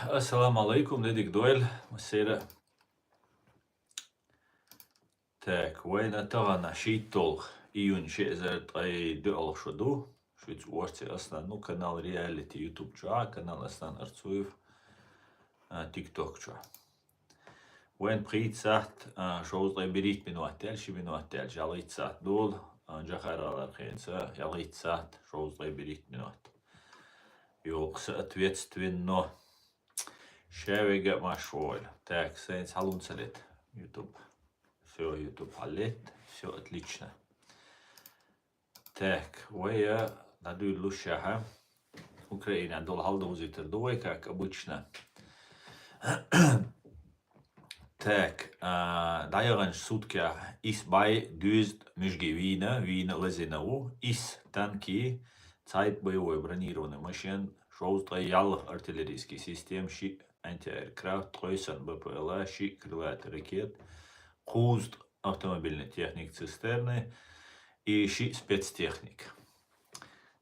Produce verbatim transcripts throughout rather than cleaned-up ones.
Ассаламу алайкум, де дика дойла, массера. Так, вайна тахана шийтталгӀа июнь ши эзар ткъе доьалгӀа шу ду. Шуца орци аслан, ну, канал Реалити YouTube чу, канал Аслан Арцуев, а, TikTok чу. Вайн пхийтта сахьт, а, шовзткъе берхӀитта минот даьлча, ши минот даьлча, ялхийтта сахьт дола, а, Джахар гӀалархенца, ялхийтта сахьт, шовзткъе берхӀитта минот. Йоккха соответственно. Шаверга а марш вогӀийла. Так, сайнца хьалун ца лет. YouTube. Всё, YouTube хьалет. Всё отлично. Так, вай, а, дӀадуьйлалуш шаьха. Украина дола хьалдовзийтар ду вай, как обычно. Так, а, дӀаяханчу суткех исс бӀай дезткъа муьжги вийна, вийна лазийна ву, исс танки, цхьайтта боевой бронированный машен, шовзткъе ялх артиллерийский систем, шиъ антиаэркрафт, ткъе сан БПЛА, шиъ крылатый ракет, кхузткъа автомобильный техник цистерны и шиъ спецтехник.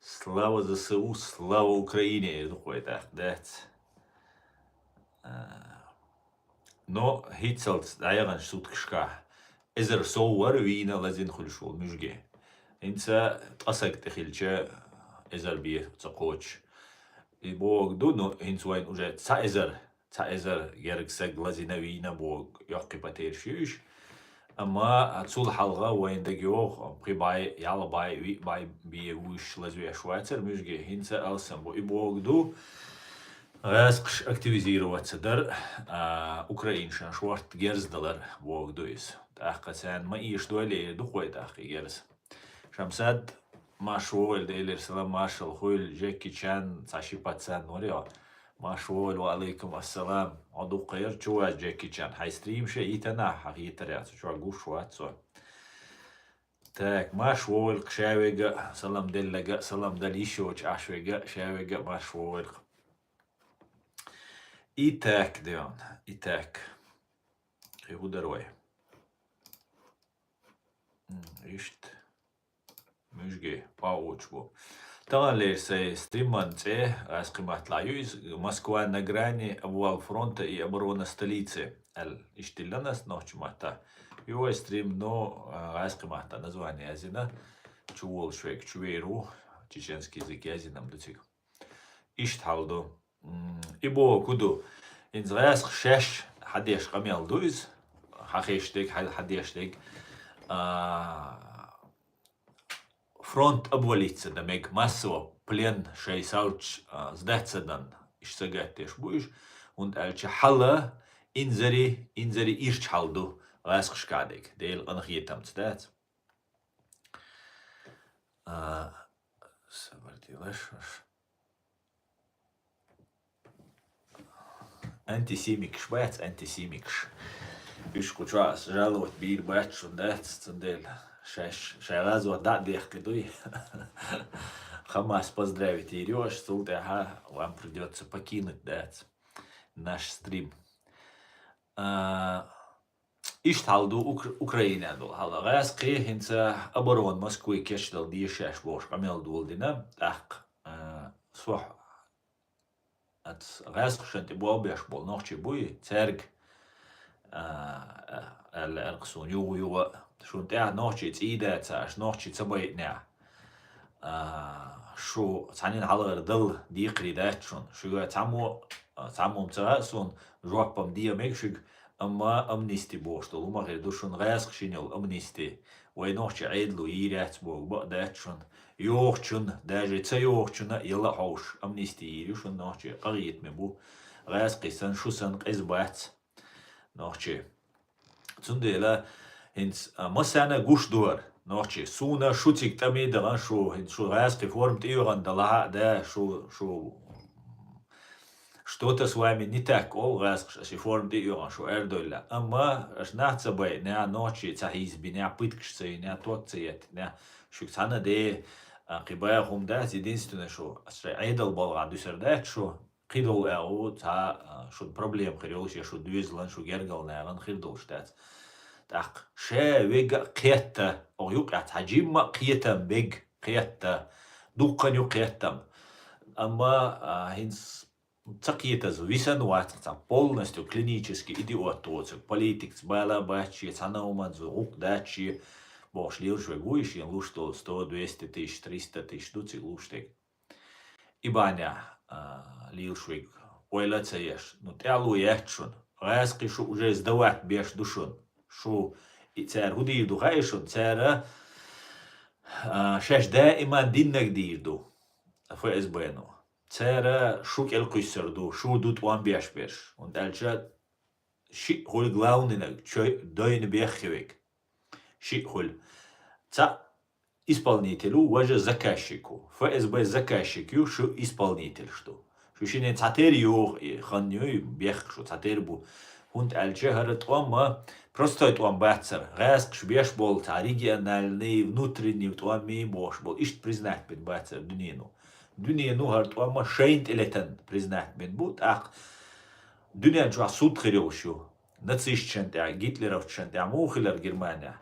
Слава ЗСУ, слава Украине, эр ду-кх вай тӀаккха, дац? А, но хӀинццалц дӀаяханчу суткашкахь эзар сов вара вийна лазийна хуьлуш волу муьжги. ХӀинца ткъа саг тӀе хилча, эзар бен ца кхочуш. И бохург ду, ну, хӀинца вайн уже цхьа эзар, цхьа эзар герга саг лазийна вийна бохург, йоккхий потеряш ю уьш. Амма цул хьалха вайн дага йогӀу, пхи бӀай, ялх бӀай, виъ бӀай бен вуьйш лазвеш вацара муьжги, хӀинца алсам бу. И бохург ду, гӀаскхаш активизироваться дар, а, Украина шайн шортта герз далар бохург ду иза. ТӀаккха царна ма эшадойла эр ду-кх вай тӀаккха и герз. Шамсад, марш вогӀийла, Делера салам маршалла хуьлда, Джеки Чан, цхьа ши пацан вара йо. Марш вогӀийла, ва алайкум ассалам. Хьо дуккха яра чу вац, Джеки Чан. Хьайн стримаш а йитина, хьан хетарехь, цу чохь гуш вац со. Так, марш вогӀийла-кх шаверга а, салам делларга а, салам дала йиш йоцчу Ӏаш верга а, шаверга а марш вогӀийла-кх. И так, Дион, и так. И хӀун дара вай? М, иштта. Муьжги, пхьоьхуш бу. Таханлера сайн стриман цӀе, ас кхин маттахь ю иза, «Москва на грани, обвал фронта и оборона столицы», аьлла, иштта диллина ас нохчийн маттахь. Ю вай стрим, но, а, ас кхин маттахь название язйина, чу волуш верг чу вер ву, чеченский язык язйина-м ду цига. Иштта хьал ду. М, и бохург хӀун ду? ХӀинца гӀаскхаша шаьш хьадеш къамел ду иза. Хьан хеш дерг, хьан, хьан деш дерг. А, фронт обвалиться дан мега, массово плен шайн салча, а, сдаться дан, иштта сагатдеш бу уьш. ХӀунда аьлча хьала инзаре, инзаре ирча хьал ду гӀаскхашкахь дерг. Делан къинхетамца, дац? А, сабар делаш ваша. Антисемикаш бац, антисемикаш. Уьш кху чохь ас жаловать бийр бац шуна, дац, цундела шаьш, шайн гӀазот дӀа а дехкий дуй. Хамас поздравить йийр ю аша, цул тӀаьхьа вам придётся покинуть, дац, наш стрим. А, Иштта хьал ду Укра-, Украинехь долу хьал. ГӀаскхий хӀинца оборона Москвы кечдала дезаш бохуш къамел доладина. ТӀаккха, а, сох, ац, гӀаскхашна тӀе болх беш болу нохчий буй, цаьрга, а, аьлла, аьлла-кх суна юха-юха, шуна тӀехь нохчий цӀий дацахь, аша нохчий ца байинехь, а, шу цхьанна хьалхара дала декхарий дац шуна. Шуьга цхьаммо, а, цхьаммо-м ца хаьа суна, жоп-м де мега шуьга, амма амнисти бохуш долу хӀума хир ду шуна, гӀаскхашна йолу амнисти. Вай нохчийн Ӏедало йийр яц боху бакъ дац шуна. Йохучунна, даже ца йохучунна а яла а хьовсуш, амнисти йийр ю шуна нохчийн, къахетаме бу. ГӀаскхий санна, шу санна къиза бац нохчий. Цундела хӀинца, а, массарна а гуш ду хӀара, нохчий. Суна шу цига тӀаме а дахана, шу, хӀинца шу гӀаскхи форма тӀеоьгӀна далахь а, да, шу, шу, что-то с вами не так олу гӀаскхаша, аша и форма тӀеоьгӀна, шу арадевлла. Амма аша нах ца байинехь, нохчий ца хьийзабинехь, пыткаш ца йинехь, ток ца еттинехь, шуьга цхьанна а де, а, кхин баха хӀума дац, единственное, шу аша шайн Ӏедал балхахь дуьсур дац шу, кхидолу агӀо, цхьа, а, шун проблема хир йолуш, я шу доьзалан, шу гергал нахана хир долуш дац. ТӀаккха ша вега а кхетта, оха юкъехь цхьа жимма а кхетам бега кхетта, дуккха ю кхеттам. Амма, а, хӀинца ца кхетаза висана вац цхьа полностью клинически идиот воцург, политикаца бала бац шен, цхьана хӀуманца гӀуллакх дац шен, бохуш лелаш верг вуй, шена луш долу сто, двести тысяч, триста тысяч ду цига луш дерг. И бахьанехь, а, лелаш верг ойла а ца еш. Ну, тӀаьхьало яц шуна. ГӀаьскхи шу уже сдавать беш ду шуна. Шу, и цара хӀун дийр ду хаьий шуна? Цара, а, шаьш даиман диннарг дийр ду, ФСБ-но. Цара шу кӀелкхуьссур ду, шу ду тӀом беш берш. ХӀунда аьлча шиъ хуьлу главнинарг, чой дойна беххе верг. Шиъ хуьлу. Цхьаъ исполнитель ву, важа заказчик ву. ФСБ заказчик ю, шу исполнительш ду. Шу шине цхьатера йогӀу и хан юй, бехк шу цхьатера бу. ХӀунда аьлча хӀара тӀом ма простой тӀом бацара. ГӀаьскхаш беш болу цхьа региональный, внутренний тӀом ма бохуш болу. Иштта признать бина бацара дуьнено. Дуьнено хӀара тӀом ма шайна тӀелетан признать бина бу. ТӀаккха дуьнен чохь суд хир йолуш ю. Нацистчан тӀехь, гитлеровчан тӀехь муха хилар Германия?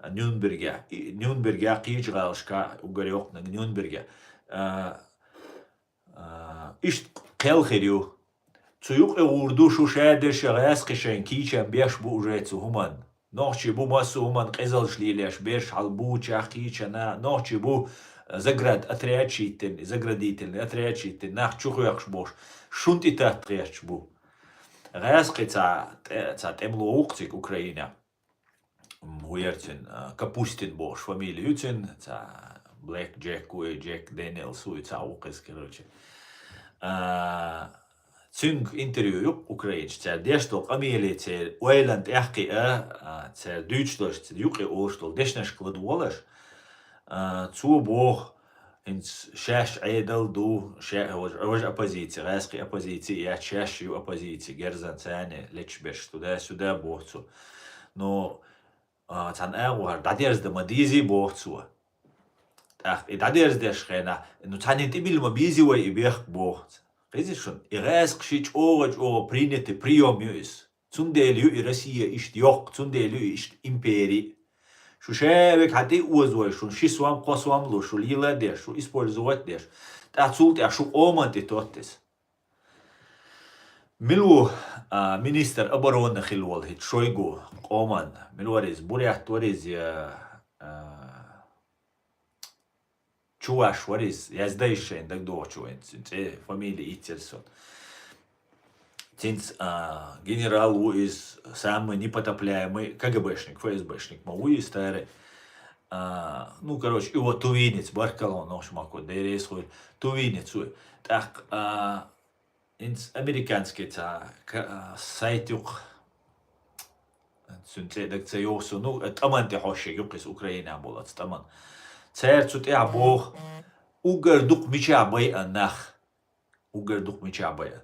Нюрнбергехь. И, Нюрнбергехь кхечу гӀалашка угар йоккхунаг Нюрнбергехь. А, а, иштта кхел хир ю. Цу юкъе гӀур ду шу шадерша гӀаьскхи шайн кийчам беш бу уже цу хӀуманна. Нохчий бу массо а хӀуманна къизалш лелеш, берш хьал бучах кийчана, нохчий бу заградотряд шийтина, заградительный отряд шийтина, нах чу хьоькхуш болуш, шун тӀе татта гӀерташ бу. ГӀаьскхи цхьа тӀе-, цхьа тӀемало ву-кх цига Украинехь. М, хӀун яра цуьнан, а, Капустин бохуш фамили ю цуьнан, цхьа Блэк Джек ву, Джек Дэниелс ву, и цхьа ву-кх иза, короче. А, цуьнга интервью ю-кх украинчу, цара деш долу къамеле церан ойланна тӀехь кхиа, а, цара дуьйцуш долуш, цу юкъе олуш долу дешнашка ладогӀалаш. А, цо боху, хӀинца шаьш Ӏедал ду, ша-, важа, важа оппозиция, гӀаьскхи оппозиция яц, шаьш ю оппозиция, герзан царна лечбеш, туда-сюда боху цо. Но, а, цхьана агӀор дӀадерзадан ма дезий боху цо. ТӀаккха и дӀадерзадеш хенахь, ну, цхьаннен тӀебилла ма безий вай и бехк боху. Хезий шуна, и гӀаьскхи ши чӀогӀа-чӀогӀа принятый приём ю иза. Цундела ю и Россия иштта йоккха, цундела ю и иштта импери. Шу ша верг хьан тӀе а озавой, шуна ши сом, кхо сом луш, шу лела а деш, шу использовать а деш. ТӀаккха цул тӀаьхьа шу къоман тӀе тотта иза. Мила ву, а, министр обороны хилла волу хӀинца Шойгу къоман? Мила вара иза? Бурят вара иза, я, а, чуваш вара иза, яздайша шайна дагадогӀучу вайн цуьнан цӀе, фамилия ийцира суна. Цуьнца, а, генерал ву иза, самый непотопляемый КГБшник, ФСБшник ма ву иза, тара. А, ну, короче, и вот тувинец, баркалла, нохчмахко, деррес хуй, тувинец ву. ТӀаккха, а, хӀинца американский цхьа ка-, а, сайт ю-кх, цуьнан цӀе дага ца йогӀу суна, ну, тӀаман тӀе хьошуьйтуш ю-кх иза, Украинехь болу оцу тӀаман. Цара цу тӀехь боху, уггар дукха мичахь байъа нах. Уггар дукха мичахь байъа.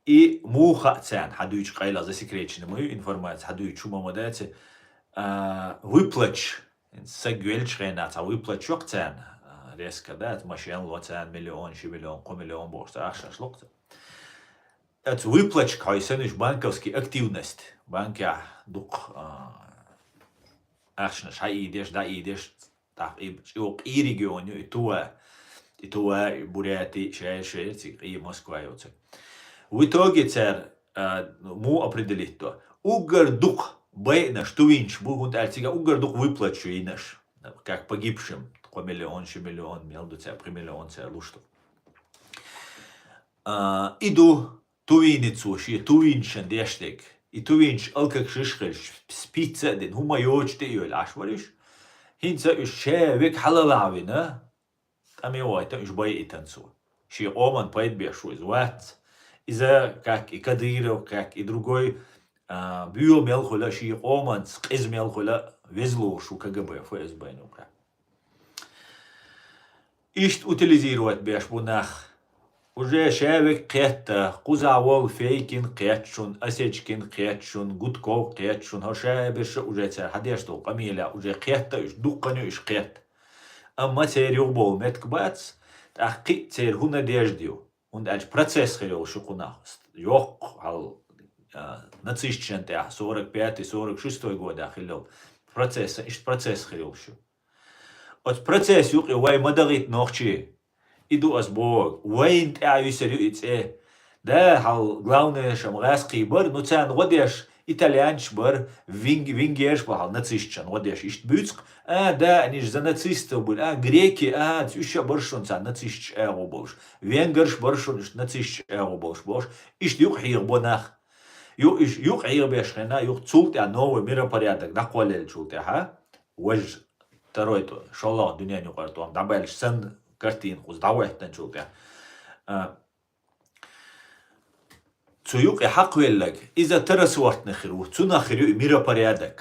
И муха хаьа царна, хьан дуьйцу къайла, засекреченный ма ю информация, хьан дуьйцу шу ма ма дац, а, выплаташ. Са гуьллачу хенахь цхьа выплаташ йоккху царна, а, резко, да, машен ло царна миллион, ши миллион, кхо миллион бохуш, цхьа ахча ло-кх царна. Оцу выплаташка хьой санна уьш банковский активность, банкехь дукха, а, ахчанаш хьаийдеш, дӀаийдеш, тӀаккха и чӀогӀа кӀий регион ю, и Тува, и Тува, и Буряти, шаьш-шаьш цига, и Москва йоцург. В итоге цара, а, муха определить до? Уггар дукха байъанаш тувинчаш бу, хӀунда аьлча цигахь уггар дукха выплаташ ю йинаш. Как погибшим, кхо миллион, ши миллион, мел ду цара, пхи миллион цара луш ду. А, и ду тувийна цо шен тувийначун деш дерг. И тувийначу алкагаш хилча, спица а дина, хӀума йоцуш тӀе а йолу Ӏаш вара уьш. ХӀинца уьш ша вега хьалалахь вина, тӀаме а вайтина, уьш байъийтина цо. Шен къоман пайда беш ву иза вац. Иза, как и Кадыров, как и другой, а, буьйла мел хуьла шен къоманца, къиза мел хуьла веза лоруш ву КГБ, ФСБ-н юкъа. Иштта утилизировать беш бу нах. Уже ша вега кхетта, кхузахь волу Фейкин кхетта шуна, Осечкин кхетта шуна, Гудков кхетта шуна, хӀо ша берш а уже цара хьан деш долу къамелехь уже кхетта уьш, дуккха а уьш кхетта. Амма церан юхабовла меттиг бац, тӀаккха кхин а церан хӀун надежда ю? ХӀунда аьлча процесс хир йолуш ю кхунах. Йоккха хьал, а, нацистчан тӀехь, сорок пятый, сорок шестой годехь хилла йолу процесс, иштта процесс хир йолуш ю. Оцу процесс юкъе вай ма дахийта нохчий. И ду ас боху. Вайна тӀаьхьа висар ю и цӀе. Да, хьал главное шам гӀаьскхий бар, ну царна гӀо деш итальянцаш бар, винг-, венгерш бар хьал нацисташна гӀо деш. Иштта буьйцу-кх, а, да, они же за нацистов были, а, греки, а, уьш а бар шуна царна нацисташ агӀо болуш. Венгерш бар шуна уьш нацисташ агӀо болуш, болуш. Иштта юкъа хьехабо нах. Ю-, иш-, юкъа хьехабеш хенахь, юкъа цул тӀаьхьа новый миропорядок дӀакхоллаеллачул тӀаьхьа, важа второй тӀо-, шолгӀа дуьненан юкъара тӀом дӀабаьлча санна картина кхуза дӀахӀоьттинчул тӀаьхьа. А, цу юкъе хьакхвелларг, иза второсортный хир ву, цунах хир ю и миропорядок.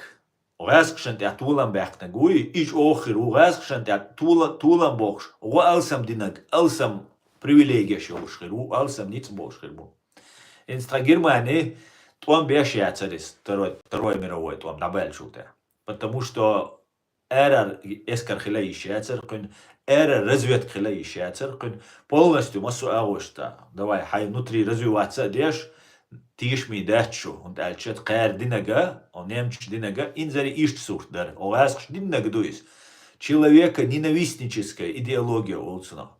ГӀаьскхашна тӀехь толам баьккхинарг вуй, и чӀогӀа хир ву, гӀаьскхашна тӀехь тола-, толам бохуш, гӀо алсам динарг, алсам привилегеш йолуш хир ву, алсам ницкъ болуш хир бу. ХӀинца тхан Германи тӀом беш яцара иза, второй, второй мировой тӀом дӀабаьллачул тӀаьхьа. Потому что арара эскар хила йиш яцара кхуьнан, арара разведка хила йиш яцара кхуьнан, полностью массо а агӀошта. Давай, хьайн внутри развиваться а деш, тешаме дац шу, хӀунда аьлча кхара динарг, о, немцаша динарг, инзаре иштта сурт дара. О, гӀаьскхаша динарг ду иза. Человеконенавистническая идеология олу цунах.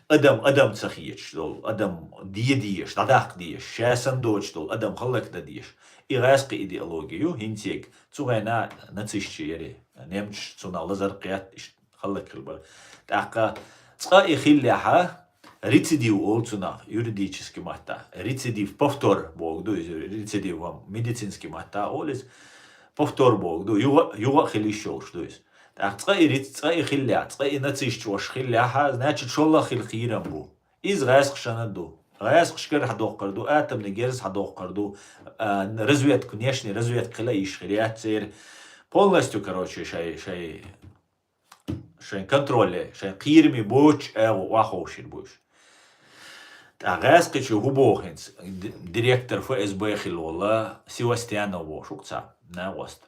Адам адам ца хеташ долу, адам де дезаш, дӀадаккха дезаш, ша санна доцуш долу адам хӀаллакдан дезаш. И гӀаьскхи идеология ю, хӀинцега цу хенахь нацисташ яра. Немцаш цунах лазар кхетта, иштта хӀаллак хила бара. ТӀаккха цкъа и хиллехьа, рецидив олу цунах, юридически маттахь. Рецидив, повтор бохург ду иза, рецидив, ам, медицински маттахь олу иза. Повтор бохург ду, юха, юха а хила йиш йолуш ду иза. ТӀаккха цкъа и риц-, цкъа и хиллехь, цкъа и нацисташ хиллехьа, значит, шолгӀа хила кхерам бу. Иза гӀаьскхашна ду. ГӀаьскхашкара хьадоккхур ду, атомный герз хьадоккхур ду, а, разведка, внешний разведка хила йиш хир яц церан. Полностью, короче, шай, шай, шайн контроле, шайн кхераме боцуш агӀо охьаховшийна бу уьш. ТӀаккха гӀаьскхичо хӀун боху хӀинца? Д-, директор ФСБ хилла волу Севастьянов бохуш ву-кх цхьа накъост.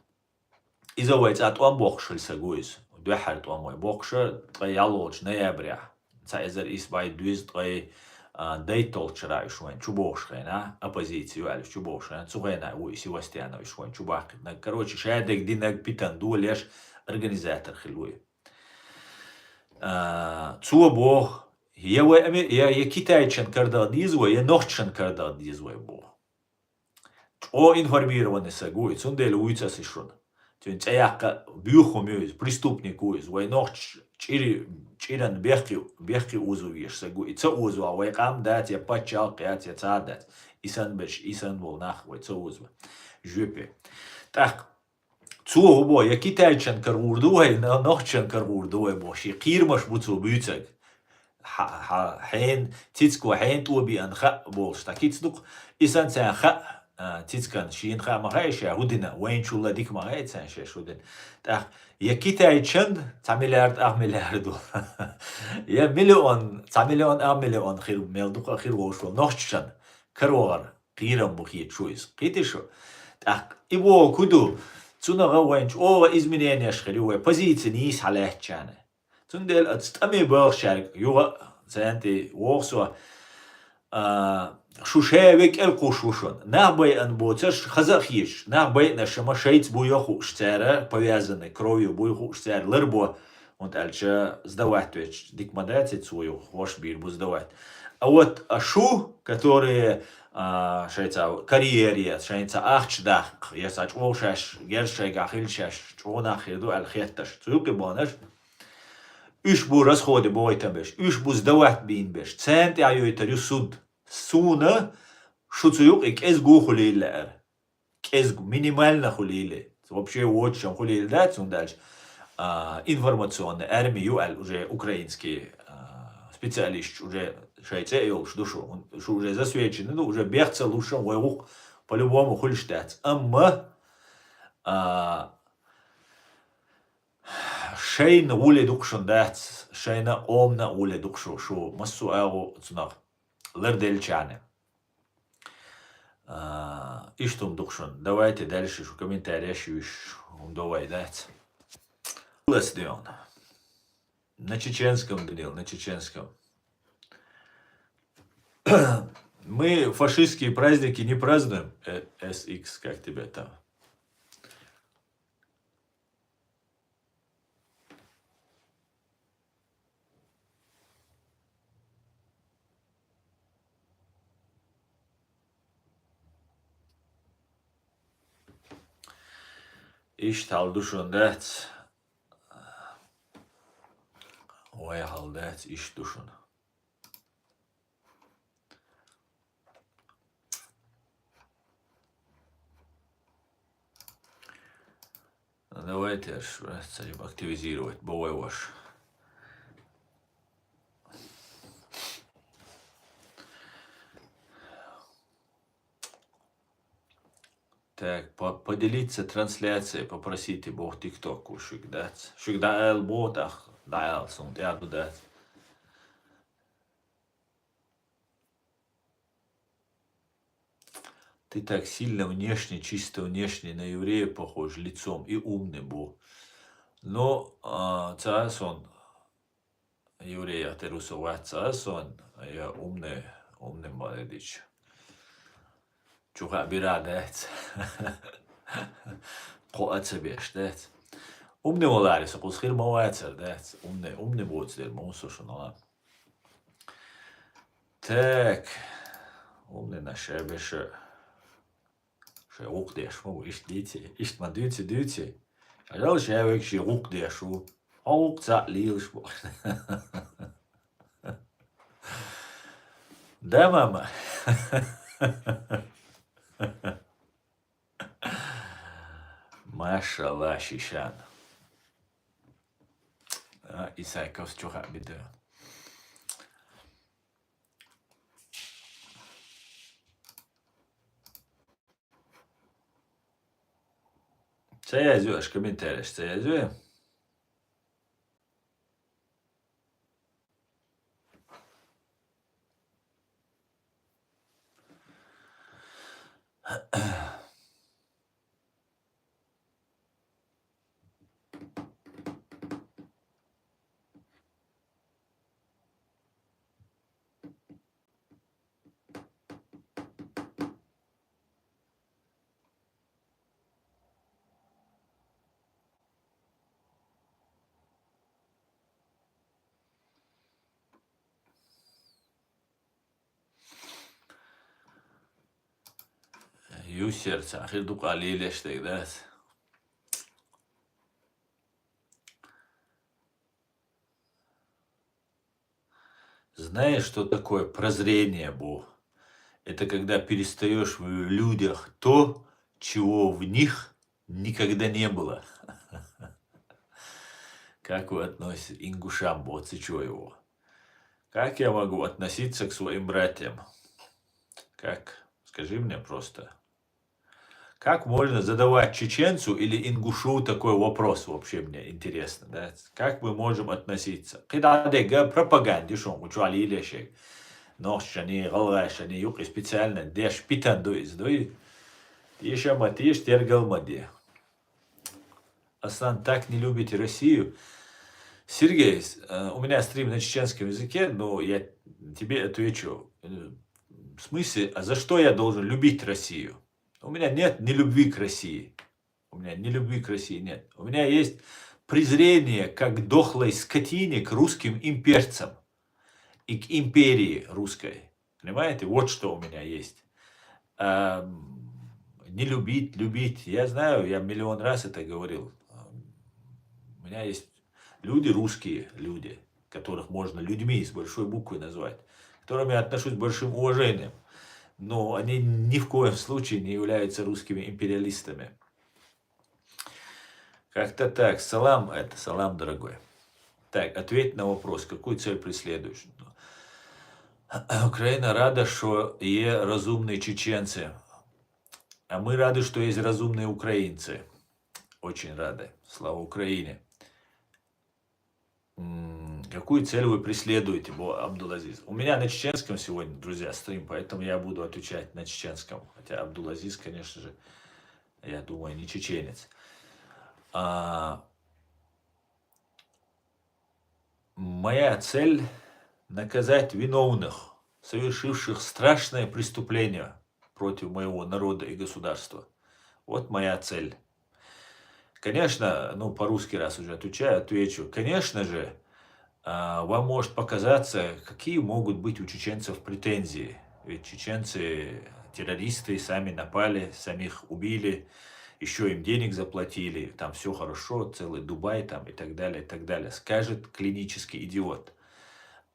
Иза вай цӀа тӀом боккхуш хилла саг ву иза. Дуьххьара тӀом вай боккхуша, ткъе ялхолгӀачу ноябрехь, цхьа эзар исс бӀе дезткъе, а, дейтталгӀачу шарахь уьш вайна чу богӀуш хенахь, оппозици ю аьлла уьш чу богӀуш хенахь, цу хенахь ву и Севастьянов уьш вайна чу баккхийтинарг. Короче, шадерг динарг питана долуш организатор хилла ву и. А, цо боху, я вай ами-, я, я китайчан карадала деза вай, я нохчашан карадала деза вай боху. ЧӀогӀа информированный саг ву и, цундела вуьйцу аса и шуна. Цуьнан цӀе яккха боьха хӀума ю иза, преступник ву иза. Вай нохчаш чӀири-, чӀиран бехке, бехке озо везаш саг ву и. Ца озо вай къам дац, я пачхьалкх яц, я цхьа а дац. И санна берш, и санна болу нах вай ца озо. Жоьпе. ТӀаккха цо хӀун боху, я китайчан карагӀур ду вай, но-, нохчашан карагӀур ду вай боху, шен кхерамаш бу цо буьйцург. Хьа-, хьа-, хьенан цицко хьенан тӀо биъна хаьа бохуш, дӀакицдо-кх. И санна царна хаьа, а, цицкан шена хаа ма хаьа ша хӀун дина, вайначул а дика ма хаьа царна шаьш хӀун дина. ТӀаккха я китайчан цхьа миллиард, ах миллиард ву. Я миллион, цхьа миллион, ах миллион хир мел дукха хир волуш волу нохчашан каравахар кхерам бу хеташ ву иза. Кхетий шу? ТӀаккха и бохург хӀун ду? Цунах а вайна чӀогӀа измененеш хир ю вай позици нийса хьалаьцначарна. Цундела аса тӀаме бохучаьрга юха а царна тӀе воху со, а, шу ша ве кӀел кхуш ву шуна. Нах байъина боцурш хаза а хеташ, нах байъинарш ма шайца буй а хууш цара, повязанный кровью буй хууш цара, ларбо, хӀунда аьлча сдавать ваьлча дика ма дац и цо юха, хӀорш бийр бу сдавать. А вот, а шу, которые, а, шайца карьера еш, шайца ахча даккха, я цхьа чӀогӀа шаьш, герз шайгахь хилча шаьш чӀогӀа нах хир ду аьлла хеттарш, цу юкъе баханарш, уьш бу расходы бахийтина берш, уьш бу сдавать бийна берш, царна тӀехь йойтур ю суд. Суна шу цу юкъе кӀезиг хуьлийла лаьара. КӀезиг, минимально хуьлийла. Вообще вочу-м хуьлийла дац, хӀунда аьлча, а, информационный арми ю аьлла уже украинский, а, специалисташ уже шайн цӀе а йолуш ду шу. Шу уже засвечены ду, уже бехк ца луш-м вай гӀуллакх по-любому хуьлуш дац. Амма, а, шайна гӀоле ду-кх шуна дац, шайна а къомана а гӀоле ду-кх шу, шу массо а агӀо цунах ларделлачарна. А, иштта хӀума ду-кх шуна. Давайте дальше шу комментареш юьйш хӀума до вай дац. Лас де он. На чеченском, Данил, на чеченском. Мы фашистские праздники не празднуем, э, S X, как тебе там? Иштта хьал ду шуна, дац. Вай хьал дац, иштта ду шуна. Ну, давайте аш, э, царим активизировать, бо вай ваш. Так, по-, поделиться трансляцией попросите, бо тиктоку шуьга дац. Шуьга дӀаала бо тӀаккха, дӀаала, суна тӀе а ду дац. Ты так сильно внешне, чисто внешне на еврея похож, лицом и умный бу. Ну, а, ца сон евреях тӀе русу вац, ца сон, я умный, умный молодец. Чухьа бира дац. Кхо а ца беш дац. Умный валаре со кхуза хир ма вацар дац. Умный, умный боцу дер, ма ву со шуна ла. Так. Умный на ша беша. Шай гӀукх деш ма ву, иштта дийци, иштта ма дуьйци, дуьйци. Ажал шай век ши гӀукх деш ву. Хьо гӀукх цхьаъ лелаш бу. Да, мама? Машалла, Шишан. А, Исаковс чухьа бидоьн. Ца язъю аша комментареш, ца язъю? Юсерца, ахир дукха лелеш дерг дац. Знаешь, что такое прозрение, бу? Это когда перестаешь в людях то, чего в них никогда не было. Как вы относитесь, ингушам, бу, ци чо его? Как я могу относиться к своим братьям? Как? Скажи мне просто. Как можно задавать чеченцу или ингушу такой вопрос, вообще мне интересно, да? Как мы можем относиться? КхидӀа дега пропаганда шун, учу алилешек. Нохчани, гӀалгӀайшани, юкъе специально деш питан ду из, дуй? Тиша ма тиш, тергал ма де. Аслан, так не любите Россию. Сергей, э, у меня стрим на чеченском языке, но я тебе отвечу. Э, в смысле, а за что я должен любить Россию? У меня нет ни любви к России. У меня ни любви к России нет. У меня есть презрение, как дохлой скотине, к русским имперцам и к империи русской. Понимаете? Вот что у меня есть. А, не любить, любить. Я знаю, я миллион раз это говорил. У меня есть люди, русские люди, которых можно людьми с большой буквы назвать, к которым я отношусь с большим уважением. Но они ни в коем случае не являются русскими империалистами. Как-то так. Салам, это, салам, дорогой. Так, ответь на вопрос, какую цель преследуешь? Україна рада, що є розумні чеченці. А мы рады, что есть разумные украинцы. Очень рады. Слава Украине. М, какую цель вы преследуете, бо Абдулазиз? У меня на чеченском сегодня, друзья, стрим, поэтому я буду отвечать на чеченском. Хотя Абдулазиз, конечно же, я думаю, не чеченец. А, моя цель — наказать виновных, совершивших страшное преступление против моего народа и государства. Вот моя цель. Конечно, ну, по-русски, раз уже отвечаю, отвечу. Конечно же, а, вам может показаться, какие могут быть у чеченцев претензии. Ведь чеченцы террористы, сами напали, самих убили. Еще им денег заплатили, там все хорошо, целый Дубай там и так далее, и так далее. Скажет клинический идиот.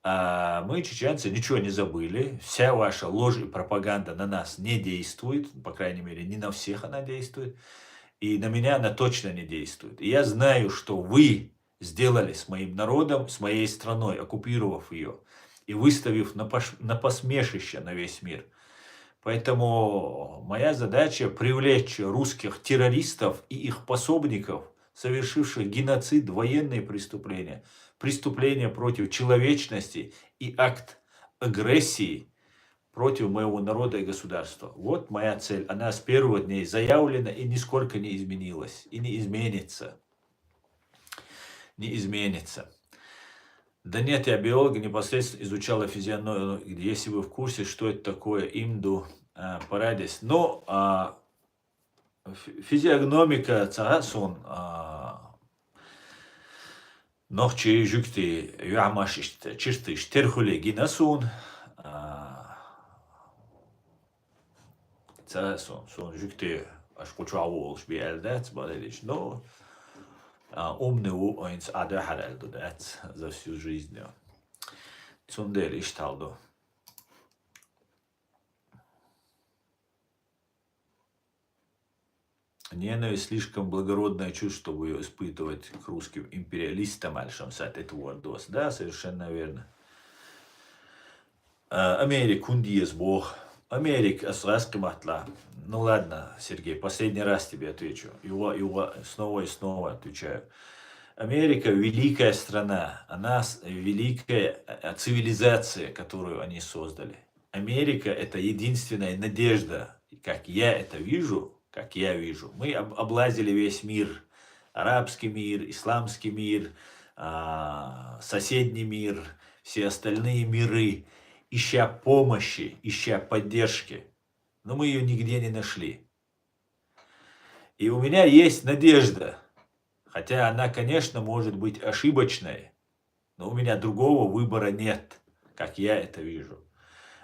А мы, чеченцы, ничего не забыли. Вся ваша ложь и пропаганда на нас не действует, по крайней мере, не на всех она действует. И на меня она точно не действует. И я знаю, что вы сделали с моим народом, с моей страной, оккупировав ее и выставив на, пош- на посмешище на весь мир. Поэтому моя задача привлечь русских террористов и их пособников, совершивших геноцид, военные преступления, преступления против человечности и акт агрессии против моего народа и государства. Вот моя цель. Она с первого дня заявлена и нисколько не изменилась, и не изменится. Не изменится. Да нет, я биолог, непосредственно изучала физиономию, если вы в курсе, что это такое имду а, парадис. Но а, фи- физиогномика цагаасун а, нохчи жугти юамаш чиртыш терхули гинасун а, цагаасун, сун жугти аш кучуавулш би элдац баледиш. Но а, умный у айнц адахар элдудац за всю жизнь. Цундел ишталду. Ненависть слишком благородное чувство, чтобы её испытывать к русским империалистам, альшам сат это вордос. Да, совершенно верно. А, Америк, кундиес бог. Америк, асраски матла. Ну ладно, Сергей, последний раз тебе отвечу. Его, его снова и снова отвечаю. Америка великая страна, она великая цивилизация, которую они создали. Америка это единственная надежда, как я это вижу, как я вижу. Мы облазили весь мир, арабский мир, исламский мир, а, соседний мир, все остальные миры, ища помощи, ища поддержки. Но мы ее нигде не нашли. И у меня есть надежда, хотя она, конечно, может быть ошибочной, но у меня другого выбора нет, как я это вижу.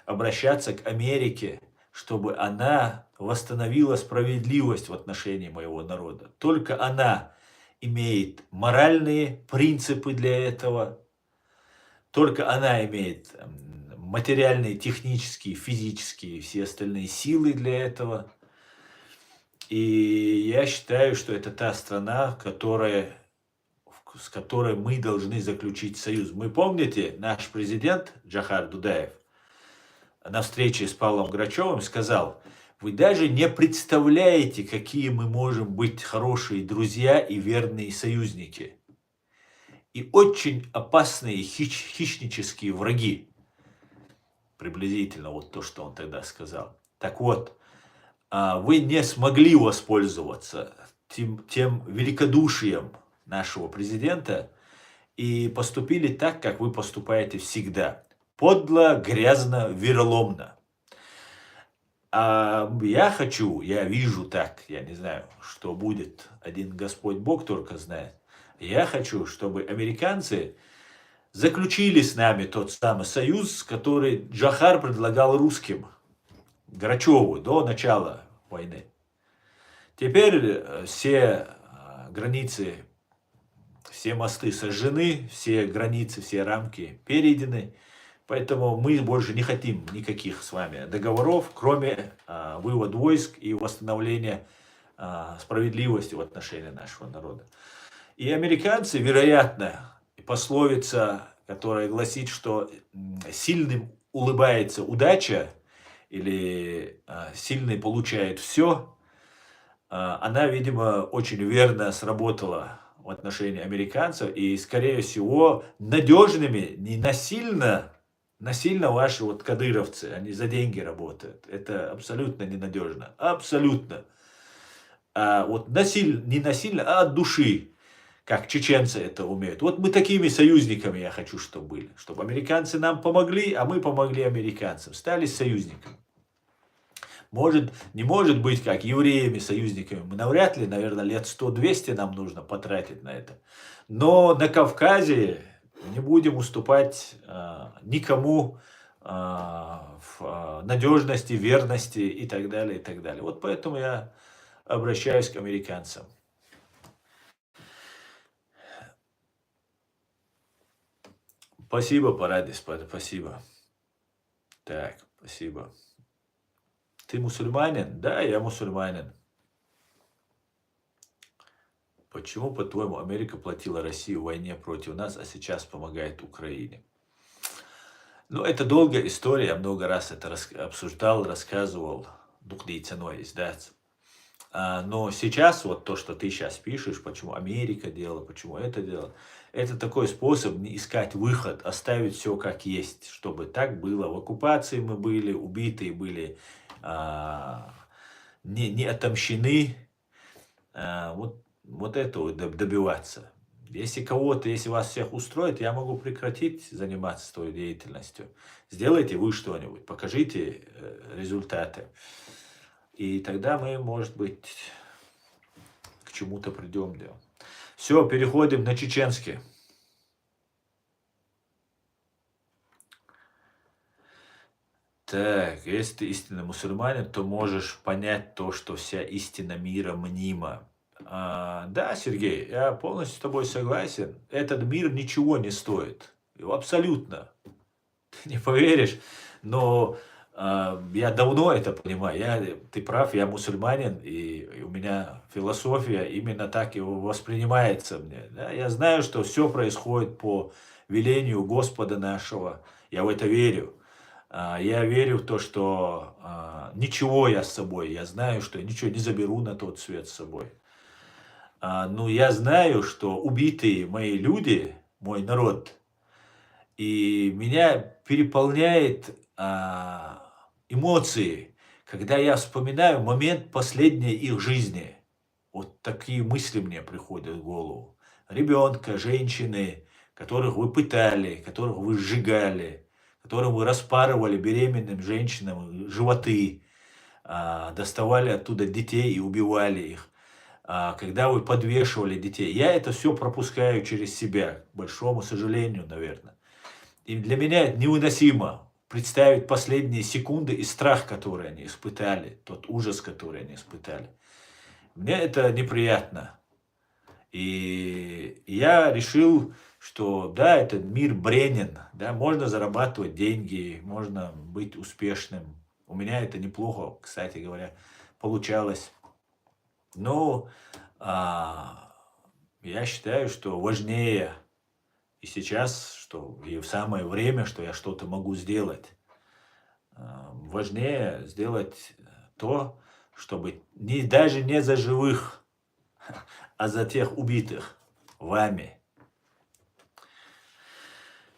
Обращаться к Америке, чтобы она восстановила справедливость в отношении моего народа. Только она имеет моральные принципы для этого, только она имеет материальные, технические, физические и все остальные силы для этого. И я считаю, что это та страна, которая с которой мы должны заключить союз. Мы, помните, наш президент Джахар Дудаев на встрече с Павлом Грачевым сказал: вы даже не представляете, какие мы можем быть хорошие друзья и верные союзники. И очень опасные хищ, хищнические враги. Приблизительно вот то, что он тогда сказал. Так вот, а, вы не смогли воспользоваться тем, тем великодушием нашего президента и поступили так, как вы поступаете всегда. Подло, грязно, вероломно. А я хочу, я вижу так, я не знаю, что будет, один Господь Бог только знает. Я хочу, чтобы американцы заключили с нами тот самый союз, который Джахар предлагал русским, Грачеву, до начала войны. Теперь э, все э, границы, все мосты сожжены, все границы, все рамки перейдены. Поэтому мы больше не хотим никаких с вами договоров, кроме э, вывод войск и восстановления э, справедливости в отношении нашего народа. И американцы, вероятно, пословица, которая гласит, что сильным улыбается удача, или э, сильный получает все, э, она, видимо, очень верно сработала в отношении американцев, и, скорее всего, надежными не насильно, насильно ваши вот кадыровцы, они за деньги работают. Это абсолютно ненадежно. Абсолютно. А вот насиль, не насильно, а от души, как чеченцы это умеют. Вот мы такими союзниками, я хочу, чтобы были. Чтобы американцы нам помогли, а мы помогли американцам. Стали союзниками. Может, не может быть, как евреями союзниками. Мы навряд ли, наверное, лет сто-двести нам нужно потратить на это. Но на Кавказе не будем уступать э, никому э, в э, надежности, верности и так далее, и так далее. Вот поэтому я Обращаюсь к американцам. Спасибо, Парадис, спа- спасибо. Так, спасибо. Ты мусульманин? Да, я мусульманин. Почему, по-твоему, Америка платила России в войне против нас, а сейчас помогает Украине? Ну, это долгая история, я много раз это рас- обсуждал, рассказывал. Дух дейца но издать. А, но сейчас вот то, что ты сейчас пишешь, почему Америка делала, почему это делала, это такой способ не искать выход, оставить все как есть, чтобы так было. В оккупации мы были, убитые были, а, не, не отомщены. А, вот, вот этого доб- добиваться. Если кого-то, если вас всех устроит, я могу прекратить заниматься той деятельностью. Сделайте вы что-нибудь, покажите э, результаты. И тогда мы, может быть, к чему-то придем. Да. Все, переходим на чеченский. Так, если ты истинный мусульманин, то можешь понять то, что вся истина мира мнима. А, да, Сергей, я полностью с тобой согласен. Этот мир ничего не стоит. Его абсолютно. Ты не поверишь, но а, я давно это понимаю. Я, ты прав, я мусульманин, и, и у меня философия именно так и воспринимается мне. Да? Я знаю, что все происходит по велению Господа нашего. Я в это верю. А, я верю в то, что а, ничего я с собой, я знаю, что я ничего не заберу на тот свет с собой. А, ну, я знаю, что убитые мои люди, мой народ, и меня переполняет а, эмоции, когда я вспоминаю момент последней их жизни. Вот такие мысли мне приходят в голову. Ребенка, женщины, которых вы пытали, которых вы сжигали, которым вы распарывали беременным женщинам животы, а, доставали оттуда детей и убивали их, а, когда вы подвешивали детей. Я это все пропускаю через себя, к большому сожалению, наверное. И для меня это невыносимо представить последние секунды и страх, который они испытали, тот ужас, который они испытали. Мне это неприятно. И я решил, что да, этот мир бренен, да, можно зарабатывать деньги, можно быть успешным. У меня это неплохо, кстати говоря, получалось. Но а, я считаю, что важнее и сейчас, что и в самое время, что я что-то могу сделать. А, важнее сделать то, чтобы не, даже не за живых, а за тех убитых вами.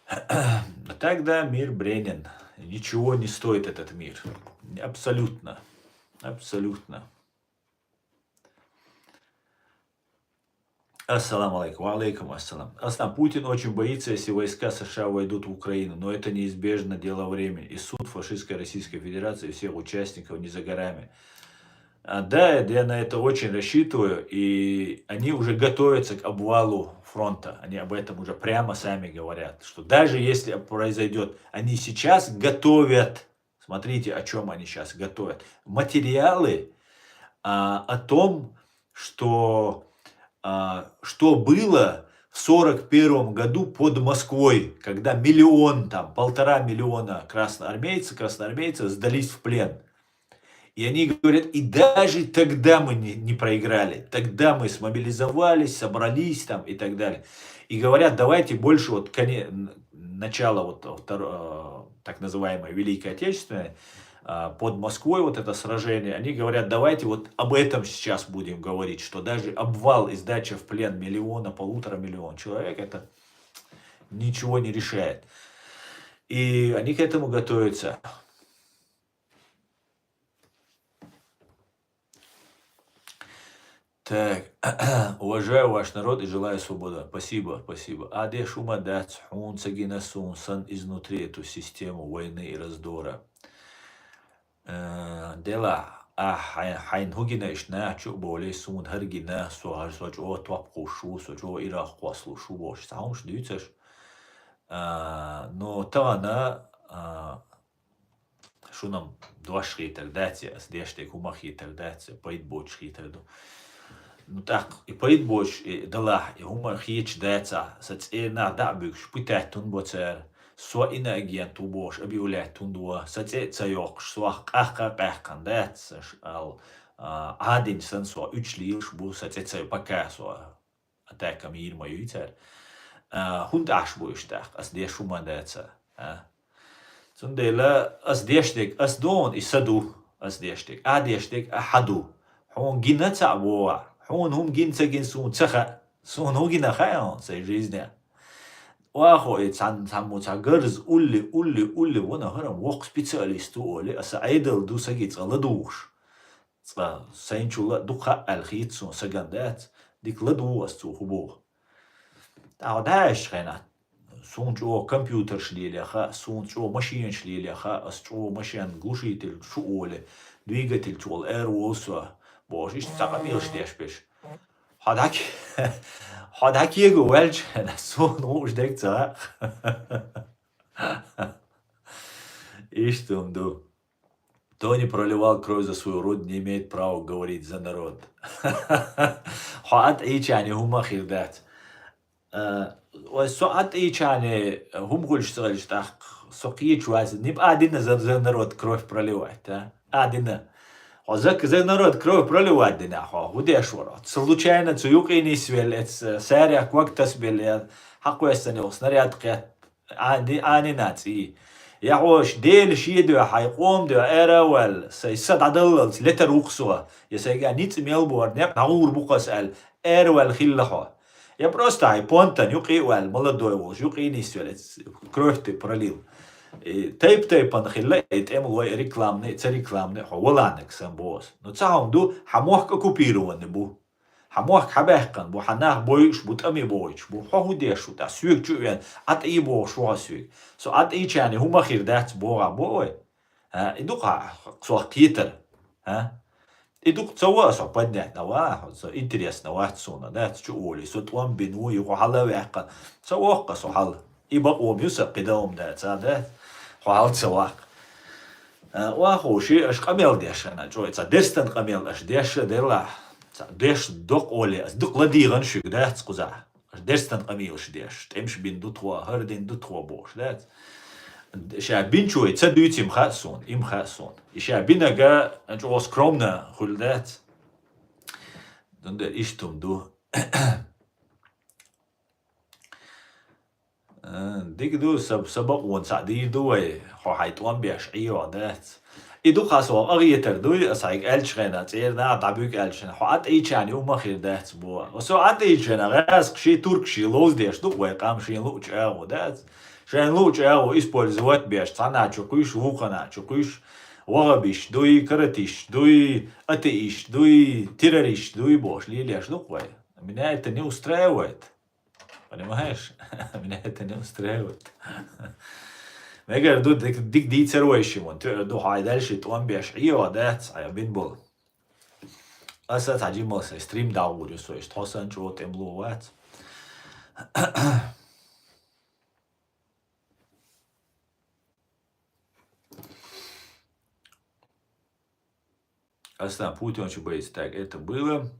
А так, да, мир бренен. Ничего не стоит этот мир. Абсолютно. Абсолютно. Ассаламу алейкум. Ва алейкум ассалам. Аслан, Путин очень боится, если войска С Ш А войдут в Украину, но это неизбежно, дело времени. И суд фашистской Российской Федерации и всех участников не за горами. А, да, я на это очень рассчитываю, и они уже готовятся к обвалу фронта. Они об этом уже прямо сами говорят, что даже если произойдет, они сейчас готовят, смотрите, о чем они сейчас готовят, материалы а, о том, что, а, что было в сорок первом году под Москвой, когда миллион, там, полтора миллиона красноармейцев, красноармейцев сдались в плен. И они говорят, и даже тогда мы не, не проиграли. Тогда мы смобилизовались, собрались там и так далее. И говорят, давайте больше вот коне, начало вот второ, так называемой Великой Отечественной, а, под Москвой вот это сражение, они говорят, давайте вот об этом сейчас будем говорить, что даже обвал и сдача в плен миллиона, полутора миллион человек, это ничего не решает. И они к этому готовятся. Так, уважаю ваш народ и желаю свободы. Спасибо, спасибо. Аде шума дац, хун цагина сун сан изнутри эту систему войны и раздора. Э, дела, а хай- хайн хугина ишна чу боле сун харгина, со хар со чо топ хушу, со чо ира хваслу шу бош. Саумш дюцаш. А, но тавана, а, шуна-м дош хетар дац, ас деш дерг хӀума хетар дац, пайда боацаш хетар ду. Ну, тӀаккха и пайда боацаш, и далахь, и хӀума хеташ дацахь, са цӀернах дӀа а буьгуш, пытать хӀунда бо цара, со иноагент ву бохуш объявлять хӀунда во, са цӀе а ца йоккхуш, сох къахка а къаьккхина дац, аш ал, а, Ӏадина санна сох уьш лелаш бу, са цӀе ца йо-, пока со атака мийра ма юй цара. А, хӀунда Ӏаш бу уьш тӀаккха, ас деш хӀума дац, а? Цундела ас деш дерг ас ду, и са ду, ас деш дерг, ахь деш дерг ахьа ду. Хьуна гина цхьаъ боху, хьуна хӀума гина ца гина суна ца хаьа. Суна хӀун гина хаьа хьуна сайн жизнь? Вахо и цхьан-, цхьаммо цхьа гарз улли, улли, улли вана хӀара воккха специалист ву олий, аса Ӏедал ду саги цкъа ладугӀуш. Цкъа сайначул а дукха аьлла хета суна, саган дац, дика ладугӀу ас цо хӀун боху. ТӀаккха дӀа аьшча хенахь, суна чӀогӀа компьютерш лелаха, суна чӀогӀа машенаш лелаха, ас чӀогӀа машен глушитель шу оле, двигатель чу волу эр волу со, бохуш, иштта цхьа къамелаш деш берш. Хьо дӀаке-, хьо дӀакего ваьлча хенахь, суна хӀун уж дерг ца хаьа. Иштта хӀума ду. Кто не проливал кровь за свою родину, не имеет права говорить за народ. Хьо атӀийчани хӀума хир дац. Э, вай со атӀийчани хӀума хуьлуш ца хилча тӀаккха, со кхечу вац, нипа а дина за, за народ кровь проливать, а? А дина. Хьо за, за народ кровь проливать дина, хьо хӀун деш вара? Случайно цу юкъе нисвелла, эца сарех ког тасбелла, я хьакхоьссина йолу снаряд кхетта, Ӏани-, Ӏанина цӀий. Я хьоьш Дела шен дуьхьа, хьайн къоман дуьхьа ара а ваьлла, сайн са дӀадаллалц летар ву-кх со, я сайга ницкъ мел бора некъ дӀагӀур бу-кх ас аьлла, ара ваьлла хилла хьо. Я просто хьайн понтан юкъе а ваьлла, молодой волуш, юкъе нисвелла, кровь ты пролил. И тайп-тайпана хилла, и тӀемалой, и рекламный, ца рекламный, хьо валанаг сан боху ас. Ну, цхьа хӀума ду, хьан мохк оккупированный бу. Хьан мохк хьан баьккхина бу, хьан нах бойуш бу, тӀаме бойтуш бу. Хьо хӀун деш ву тӀаккха? Соьга чу а веана, Ӏа тӀе бохуш ву хьо соьга. Со Ӏа тӀийчарна хӀума хир дац боху ахь бо вай? А, и ду-кх хьан сох кхетар? А? И ду-кх ца во ас хьо поднять на ва, хьо со интересно вац суна, дац, чу олий, со тӀом бина ву, и хьо хьала а ваьккхина. Ца воккха со хьала. И бакъо ма ю сан, кхидолу хӀума дац, а, дац? Хьо хьала ца ваккха. А, вахо, ши аша къамел деш хьана, чӀой, цхьа дерстан къамел аша деш а делахь, цхьа деш докъа оле, ас дукха ладийгӀан шуьга дац кхузахь. Аша дерстан къамелаш деш, тӀемаш бина ду тхо, хӀара дина ду тхо бохуш дац. Ша бинчой ца дуьйцу им хаьа суна, им хаьа суна. И ша бинага чӀогӀа скромно хуьлу дац. Дундер иштта хӀума ду. А, дика ду, са, са бакъонца дийр ду вай, хьо хьайн тӀом беш Ӏийо дац. И ду-кх ас ван агӀетар дуй, ас хьайга аьллачу хенахь, цӀера наха дӀабуьгу аьллачу хенахь, хьо Ӏа тӀийчарна хӀума хир дац бо. Со Ӏа тӀийчарна гӀаьскъа ши турк ши ловза деш ду вай къам шен луучу агӀо дац. Шайн луучу агӀо использовать беш, цхьанна чу кхуьйш, вукханна чу кхуьйш, вахабиш дуй, каратиш дуй, атеиш дуй, террорист дуй бохуш лелеш ду-кх вай. Меня это не устраивает. Понимаешь? Меня это не устраивает. Мегар ду, дик, дик дийцар вай шиман. Туьа ду хьай дальше тӀом беш Ӏийо дац, хьай бин болу. Аса цхьа жимал сайн стрим дӀагӀур ю со, иштта хьо санна чӀогӀа тӀемло вац. Аса Путин очень боится. Так, это было.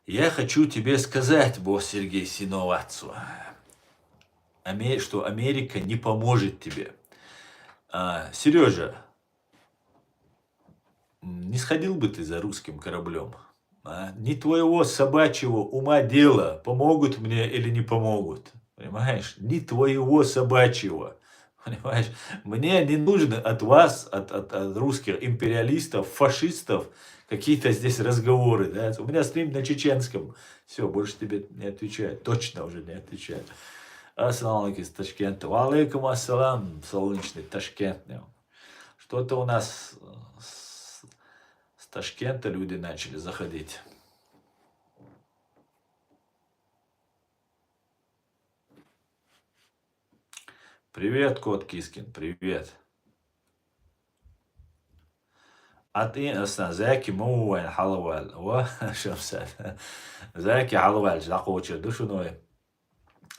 Я хочу тебе сказать, бо Сергей Синоватцу, Аме-, что Америка не поможет тебе. А, Серёжа, м, не сходил бы ты за русским кораблём, а? Не твоего собачьего ума дело, помогут мне или не помогут. Понимаешь? Не твоего собачьего. Понимаешь? Мне не нужно от вас, от, от, от русских империалистов, фашистов, какие-то здесь разговоры, да? У меня стрим на чеченском. Всё, больше тебе не отвечаю. Точно уже не отвечаю. Ассаламу алейкум из Ташкента. Ва алейкум ассалам, солнечный Ташкент. Что-то у нас, э, с, с Ташкента люди начали заходить. Привет, кот Кискин, привет. ӀатӀен асан, Заки ма ву вайн хьалаваьлла. Ва, Шамсат. Заки хьалаваьлча дӀакхочур ду шуна вай.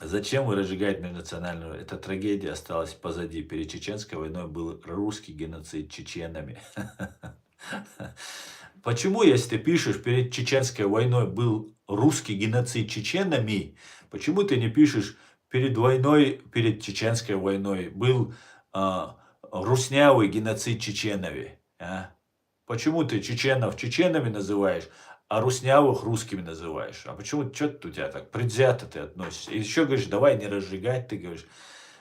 Зачем вы разжигаете межнациональную? Эта трагедия осталась позади. Перед Чеченской войной был русский геноцид чеченами. Почему, если ты пишешь, перед Чеченской войной был русский геноцид чеченами, почему ты не пишешь, перед войной, перед Чеченской войной был а, руснявый геноцид чеченови? А? Почему ты чеченов чеченами называешь, а руснявых русскими называешь? А почему, что у тебя так предвзято ты относишься? И еще говоришь, давай не разжигать, ты говоришь.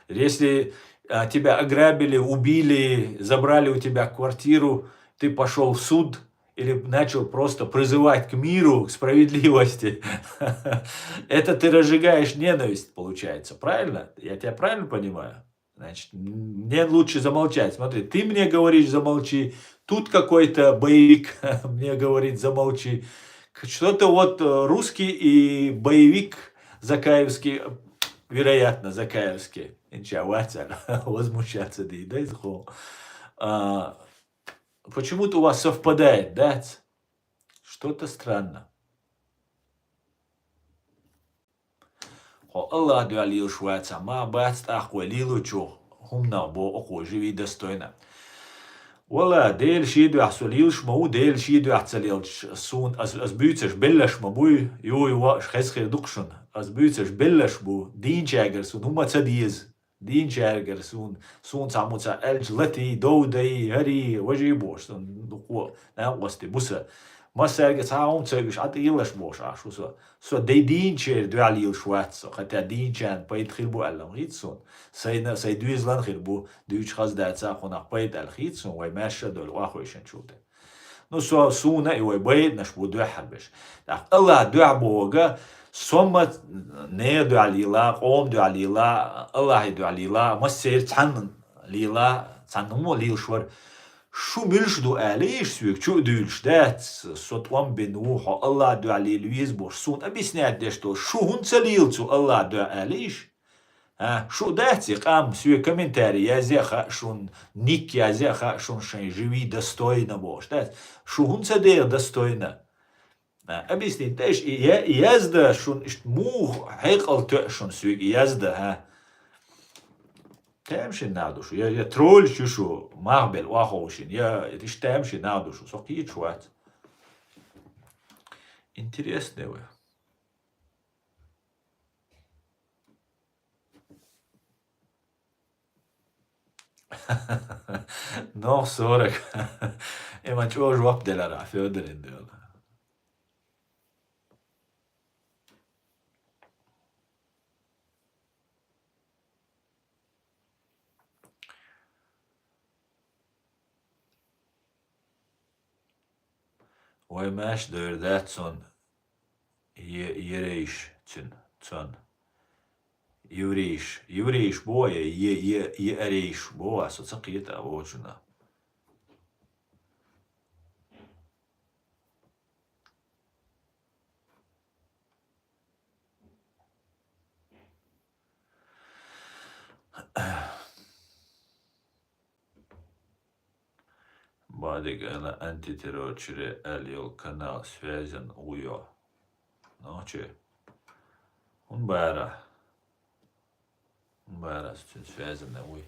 Если а, тебя ограбили, убили, забрали у тебя квартиру, ты пошел в суд или начал просто призывать к миру, к справедливости, это ты разжигаешь ненависть, получается, правильно? Я тебя правильно понимаю? Значит, мне лучше замолчать. Смотри, ты мне говоришь, замолчи, тут какой-то боевик мне говорит, замолчи. Что-то вот э, русский и боевик закаевский, вероятно, закаевский. Инча вацал возмущаться да и да из хо. А, Почему-то у вас совпадает, да? Что-то странно. Хьо Аллах дуьхьа лелаш вац, ма бац тӀаккха вай лелочух хӀуманах бо окхо живи достойно. Вала, Дела ший дуьхьа со лелаш ма ву, Дела ший дуьхьа ца лелча, суна аз, аз буьйцаш беллаш ма буй, юй вааш хеза хир ду-кх шуна. Аз буьйцаш беллаш бу, дийначаьргара суна хӀума ца деза. Дийначаьргара суна, суна цхьаммо цхьа аьлча латий, дов дай, хӀарий, важий бохуш, суна дукхо, накъостий, буса. Массаьрга цхьа а хӀума ца уьш, Ӏа тӀаеллаш бохуш Ӏаш ву со. Со дай дийначеран дуьхьа лелаш вац со, хӀаьта дийначарна пайда хир бу аьлла хийца суна. Сайна, сай доьзалан хир бу, дуьйцуш хаза дац а кхунах пайда аьлла хийца суна, вай маьрша а долу охьавешанчул тӀе. Ну, со, суна и вай байинаш бу дуьххьара беш. ТӀаккха Аллах дуьхьа бохург, со ма нехан дуьхьа лела, къоман дуьхьа лела, Аллахьан дуьхьа лела, массеран цхьанна лела, цхьанна хӀума лелаш вара. Шу муьлш ду алийша соьга, чу а дуьйлуш дац, со тӀом бина ву, хьо Аллах дуьхьа лела веза бохуш, суна объяснять деш долу, шу хӀунда ца лела цу Аллах дуьхьа алийша? А, шу дац и къам, соьга комментарий язъе а хаьа шуна, ник язъе а хаьа шуна, шайн живи достойно бохуш дац. Шу хӀунда ца дела достойно? А, объяснить дайша, и я-, и язда шуна, иштта муха хьекъал тоьа шуна соьга и язда, хӀа? Тамашийна нах ду шу, я, я тролльш ю шу, мах бел охьаховшийна, я иштта тамашийна нах ду шу, со кхеташ вац. Интересный вы. Нох сорок. Има чӀожа жоп делара, Фёдорин дела. Вай маьш дойр дац цунна е-, ерейш цуьнан, цунна. Еврейш. Еврейш бо е, е, е, е арейш бо, а со ца кхета а вочунах. Бадик ала антитеррор чуьре аьлла йолу канал связан вуйо. Нохчи. ХӀун бара? ХӀун бара, цуьнан связан вуй.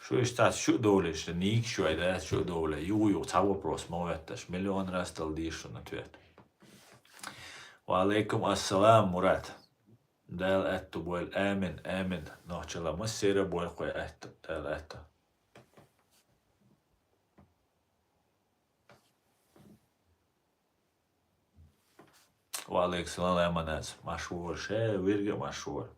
Шу иштта шу а довлеш, нийгаш вай дац, шу а довле, юха-юха цхьа вопрос ма хӀоьтташ, миллион раз дала деза шуна ответ. Ва алейкум ассалам, Мурат. Дала аьтту бойла. Амин, амин. Нохчалла массера а бойла кхой аьтту. Дала аьтту. Ва алейкум салам, Манас. Машгьур, ше вирга а машгьур.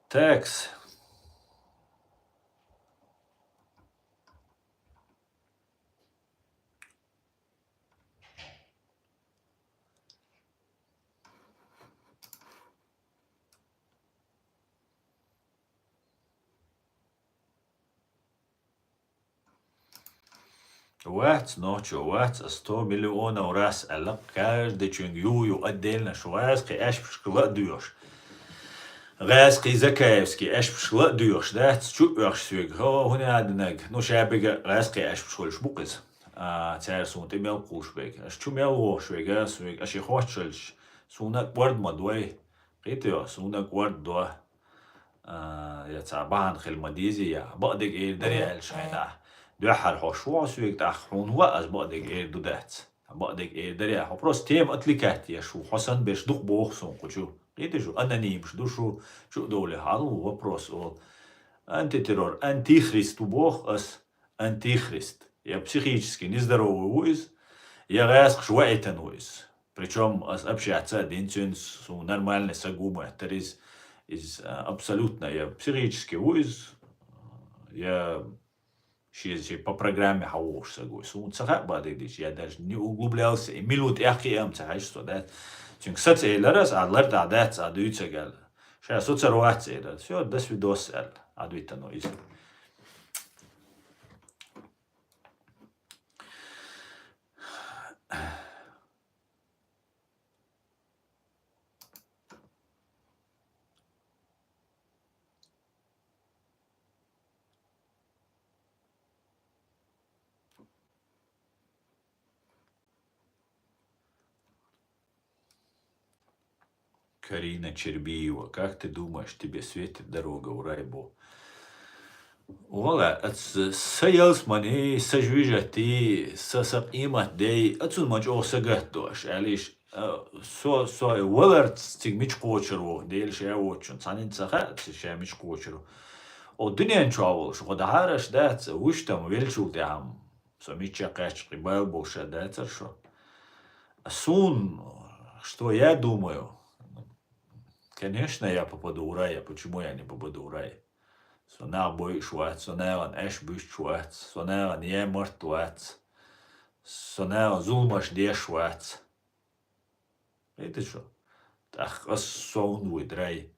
Текс. Вац, нохчо вац, а сто миллионов раз аьлла, каждый чуьнга ю-ю отдельно шу гӀаьскхи аьшпашка ла а доьхуш. ГӀаьскхи Закаевский аьшпашка ла а доьхуш дац, чу а оьхуш соьга. Хо, хӀуна а динаг, ну, ша бега гӀаьскхи аьшпаш хуьлуш бу-кх иза. А, цара суна тӀе мел кхуллуш бега. Аш чу мел вохуш вега, соьга, аш и хотталча, суна а кӀорд ма дой. Кхетий хьо, суна а кӀорд до. А, я цхьа бахьана хила ма дезий, я бакъдерг эр дара аьлла шайна. Дуьххьара хьо шух соьга тӀаккха хьуна ва аз бакъдерг эр ду дац. Бакъдерг эр дара, хьо просто тема отвлекать еш ву, хьо санна берш дукха боху суна кху чу. Кхетий шу, анонимаш ду шу, чу а довлий, хьалу вопрос ол. Антитеррор, антихрист ву боху ас, антихрист. Я психически нездоровый ву иза, я гӀаьскхаш ваийтина ву иза. Причём ас общаться а дина цуьнца, суна нормальный саг ву моьттара иза. Иза, а, абсолютно я психически ву иза, я ши, ши по программе хьавогӀуш саг ву. Суна ца хаьа бакъдерг дийцича, я даже не углублялся, и минута тӀехкхиам ца хьаьжа со, да. Цуьнга саца элира ас, а лар тӀехь дац, а дуьйцург аьлла. Ша со цара вац элира. Всё, до свидос аьлла, а дуьйтано иза. Карина Чербиева, как ты думаешь, тебе светит дорога в рай бу? Вала, аца са ялсамани, са жуьжатти, са, са къематдей, ацун ма чӀогӀа сагатдо аш, аьлла иштта. А, со, со валарца цига мича кхочур ву, Дела ша воцучун, цхьаннен ца хаьа, цига ша мича кхочур ву. О, дуьнен чохь волуш, гӀо дахьара аш дац, вуьштам веллачул тӀаьхьа-м со мичча кхаьчча кхин бала болуш а дацара шо. А суна, что я думаю? Конечно, я попаду в рай, а почему я не попаду в рай? Со нах бойуш вац, со нахана аьш буьстуш вац, со нахана яй-март вац, со нахана зуламаш деш вац. Кхетий шу? ТӀаккха ас совна вуй драй.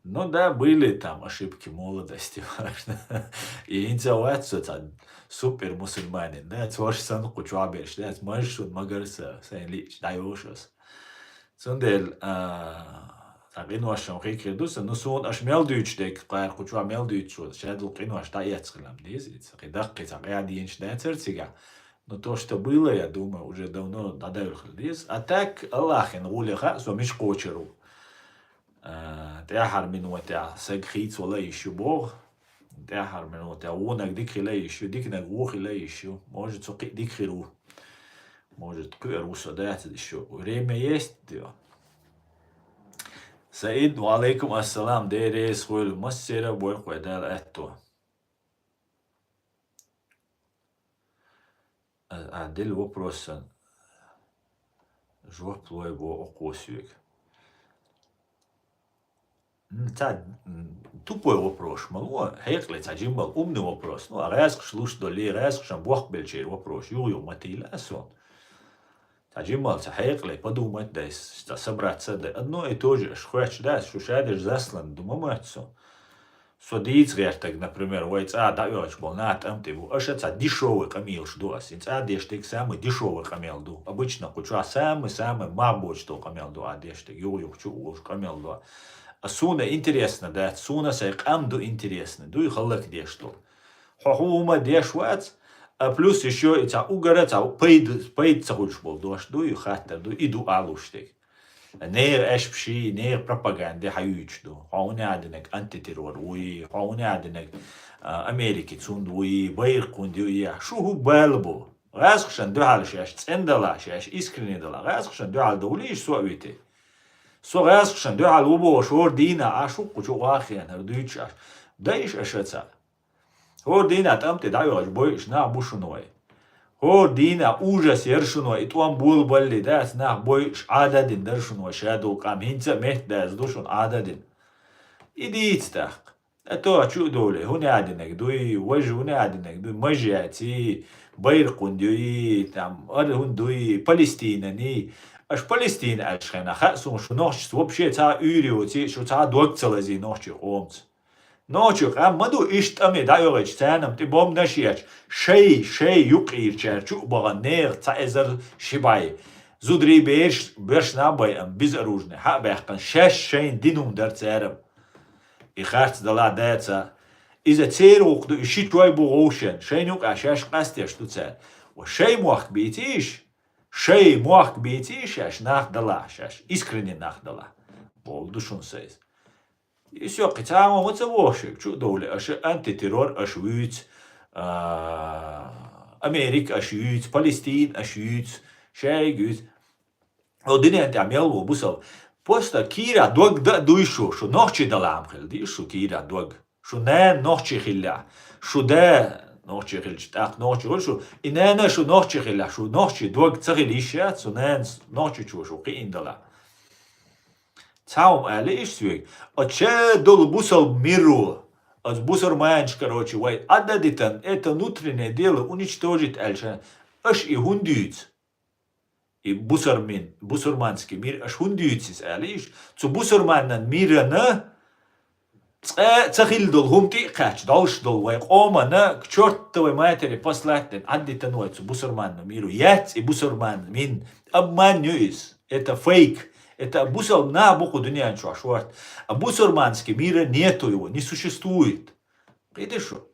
Ну да, были там ошибки молодости, важно. И хӀинца вац со цхьа супер мусульманин, да, цо аш санна кху чохь берш, да, мажа шун магар са, сайн лиъча дӀайош ас. Цундела, а, цхьа къиношам хи хир ду сан, ну суна аш мел дуьйцуш дерг, кхара кху чохь мел дуьйцуш, шадолу къинош дӀаэцна хилам деза, иза кхин даккхий цхьа къаьдинаш дацара цигахь. Ну, то, что было, я думаю, уже давно дӀадевлла хила деза. А так, Аллахьан гӀуле хаьа, со мича кхочур ву. А, тӀаьхьара минотехь саг хийцавала йиш ю боху. ТӀаьхьара минотехь вонаг дика хила йиш ю, диканаг вон хила йиш ю. Может, цу кхин дика хир ву. Может, кхуьур ву со, дац йиш ю. Время есть, да. Саид, ва алейкум ассалам, Дела реза хуьлда, массеран а бойла вай Дала аьтто. А, а, делла вопросан жоп лой бо окхо соьга. М, ца, м, тупой вопрос ма ло, хьекъале ца жиммал умный вопрос. Ну, а гӀаьскхаш луш долий, гӀаьскхашан бохк белчера вопрос, юха-юха ма тийла а сон. Цхьа жиммал ца хьекъале подумать дай, ца собраться дай. Одно и то же, аш хоьттуш дац, шу шадерш заслан ду ма моьтту со. Со дийца гӀертаг, например, вай цӀа дӀаоьгӀуш болу нах тӀам тӀе бу. Аша цхьа дешевый къамелаш ду ас. И цӀа деш дерг самый дешевый къамел ду. Обычно кху чохь самый-самый мах боцуш долу къамел ду а деш дерг. Юха-юха чу а волуш къамел ду. А суна интересно дац, суна сайн къам ду интересно. Дуй хӀаллак деш долу. Хьо хӀума деш вац, а плюс ещё и цхьа угара цхьа пайда, пайда ца хуьлуш болу дош ду, и хаттар ду, и ду алуш дерг. Нехан аьшпаший, нехан пропаганде хьан юьйцуш ду. Хьо хӀун яа динарг антитеррор вуй, хьо хӀун яа динарг, а, Америки цунда вуй, байракх хӀунда юй, шу хӀу бала бу. ГӀаьскхашан дуьхьал шаьш цӀена дала, шаьш искренне дала, гӀаьскхашан дуьхьал довлийша со а вите. Со гӀаьскхашан дуьхьал ву бохуш, хӀора дийна а шу кху чу гӀаххенара дуьйцуш аш. Дайша аша ца. ХӀора дийнахь тӀам тӀе дӀаоьгӀуш бойуш нах бу шуна вай. ХӀора дийнахь ужас яра шуна вай, и тӀом болабаллий дац, нах бойуш Ӏададина дара шуна вай, шадолу къам хӀинца а метта даза ду шуна Ӏададина. И дийца тӀаккха. АтӀа чу а довлий, хӀун яа динарг дуй, важа хӀун яа динарг дуй, мажа яций, байракх хӀунда юй, там, ара хӀунда дуй, Палестинан ий. Аша Палестина аьллачу хенахь хаьа суна, шу нохчашца вообще цхьа а уьйр йоций, шу цхьа а дог ца лазий нохчийн къомаца. Нохчий къам ма ду, иштта тӀаме дӀайохийча, царна-м тӀе бомбанаш еча, шай, шай юкъера чу а бахана нехан цхьа эзар ши бӀай. Зударий, бераш, боьрша нах а байъа, безоружный, хьа а баьккхина, шаьш шайна дина хӀума дар цара-м. И харц далахь дацар. Иза церан гӀуллакх ду, и ши чой бу гӀовшен, шайна юкъахь шаьш къастеш ду цара. Ва шай мохк бийцийша, шай мохк бийцийша шаьш, нах далахь шаьш, искренне нах далахь. Бовла ду шуна сан иза. И соккхи цхьа а ма ца вохшиг, чу а довлий, аша антитеррор аша вуьйцу, а, Америка аша юьйцу, Палестина аша юьйцу, шайга юьйцу. О, дуьнен тӀехь мел ву бусалба. Просто кийра дог дан а дуй шу, шу нохчий далахь-м хила дий шу кийра дог. Шу нана нохчий хиллехь, шу да нохчий хилча, тӀаккха нохчий хуьлу шу, и нана шу нохчий хиллехь, шу нохчий дог ца хила йиш яц, шу нана нохчийчо шу кхиийна далахь. Цхьа хӀума аьлла иштта соьга. Оцу шадолу бусалба миро, оцу бусурманаш, короче, вай Ӏадда дитан, это внутреннее дело уничтожить аьлча, аша и хӀунда юьйцу? И бусурмин, бусурманский мир аша хӀунда юьйцу иза аьлла иштта? Цу бусурманан мирана цкъа а ца хилла долу хӀума тӀе а кхаьчча, долуш долу вай къомана к чёртовой матери послать дина, Ӏадда дитан вай цу бусурманан миро. Яц и бусурман мин, обман ю иза. Это фейк. Это бусалба нах бу кху дуьнен чохь шорта. А бусурманский мира нету его, не существует. Кхийтий шу?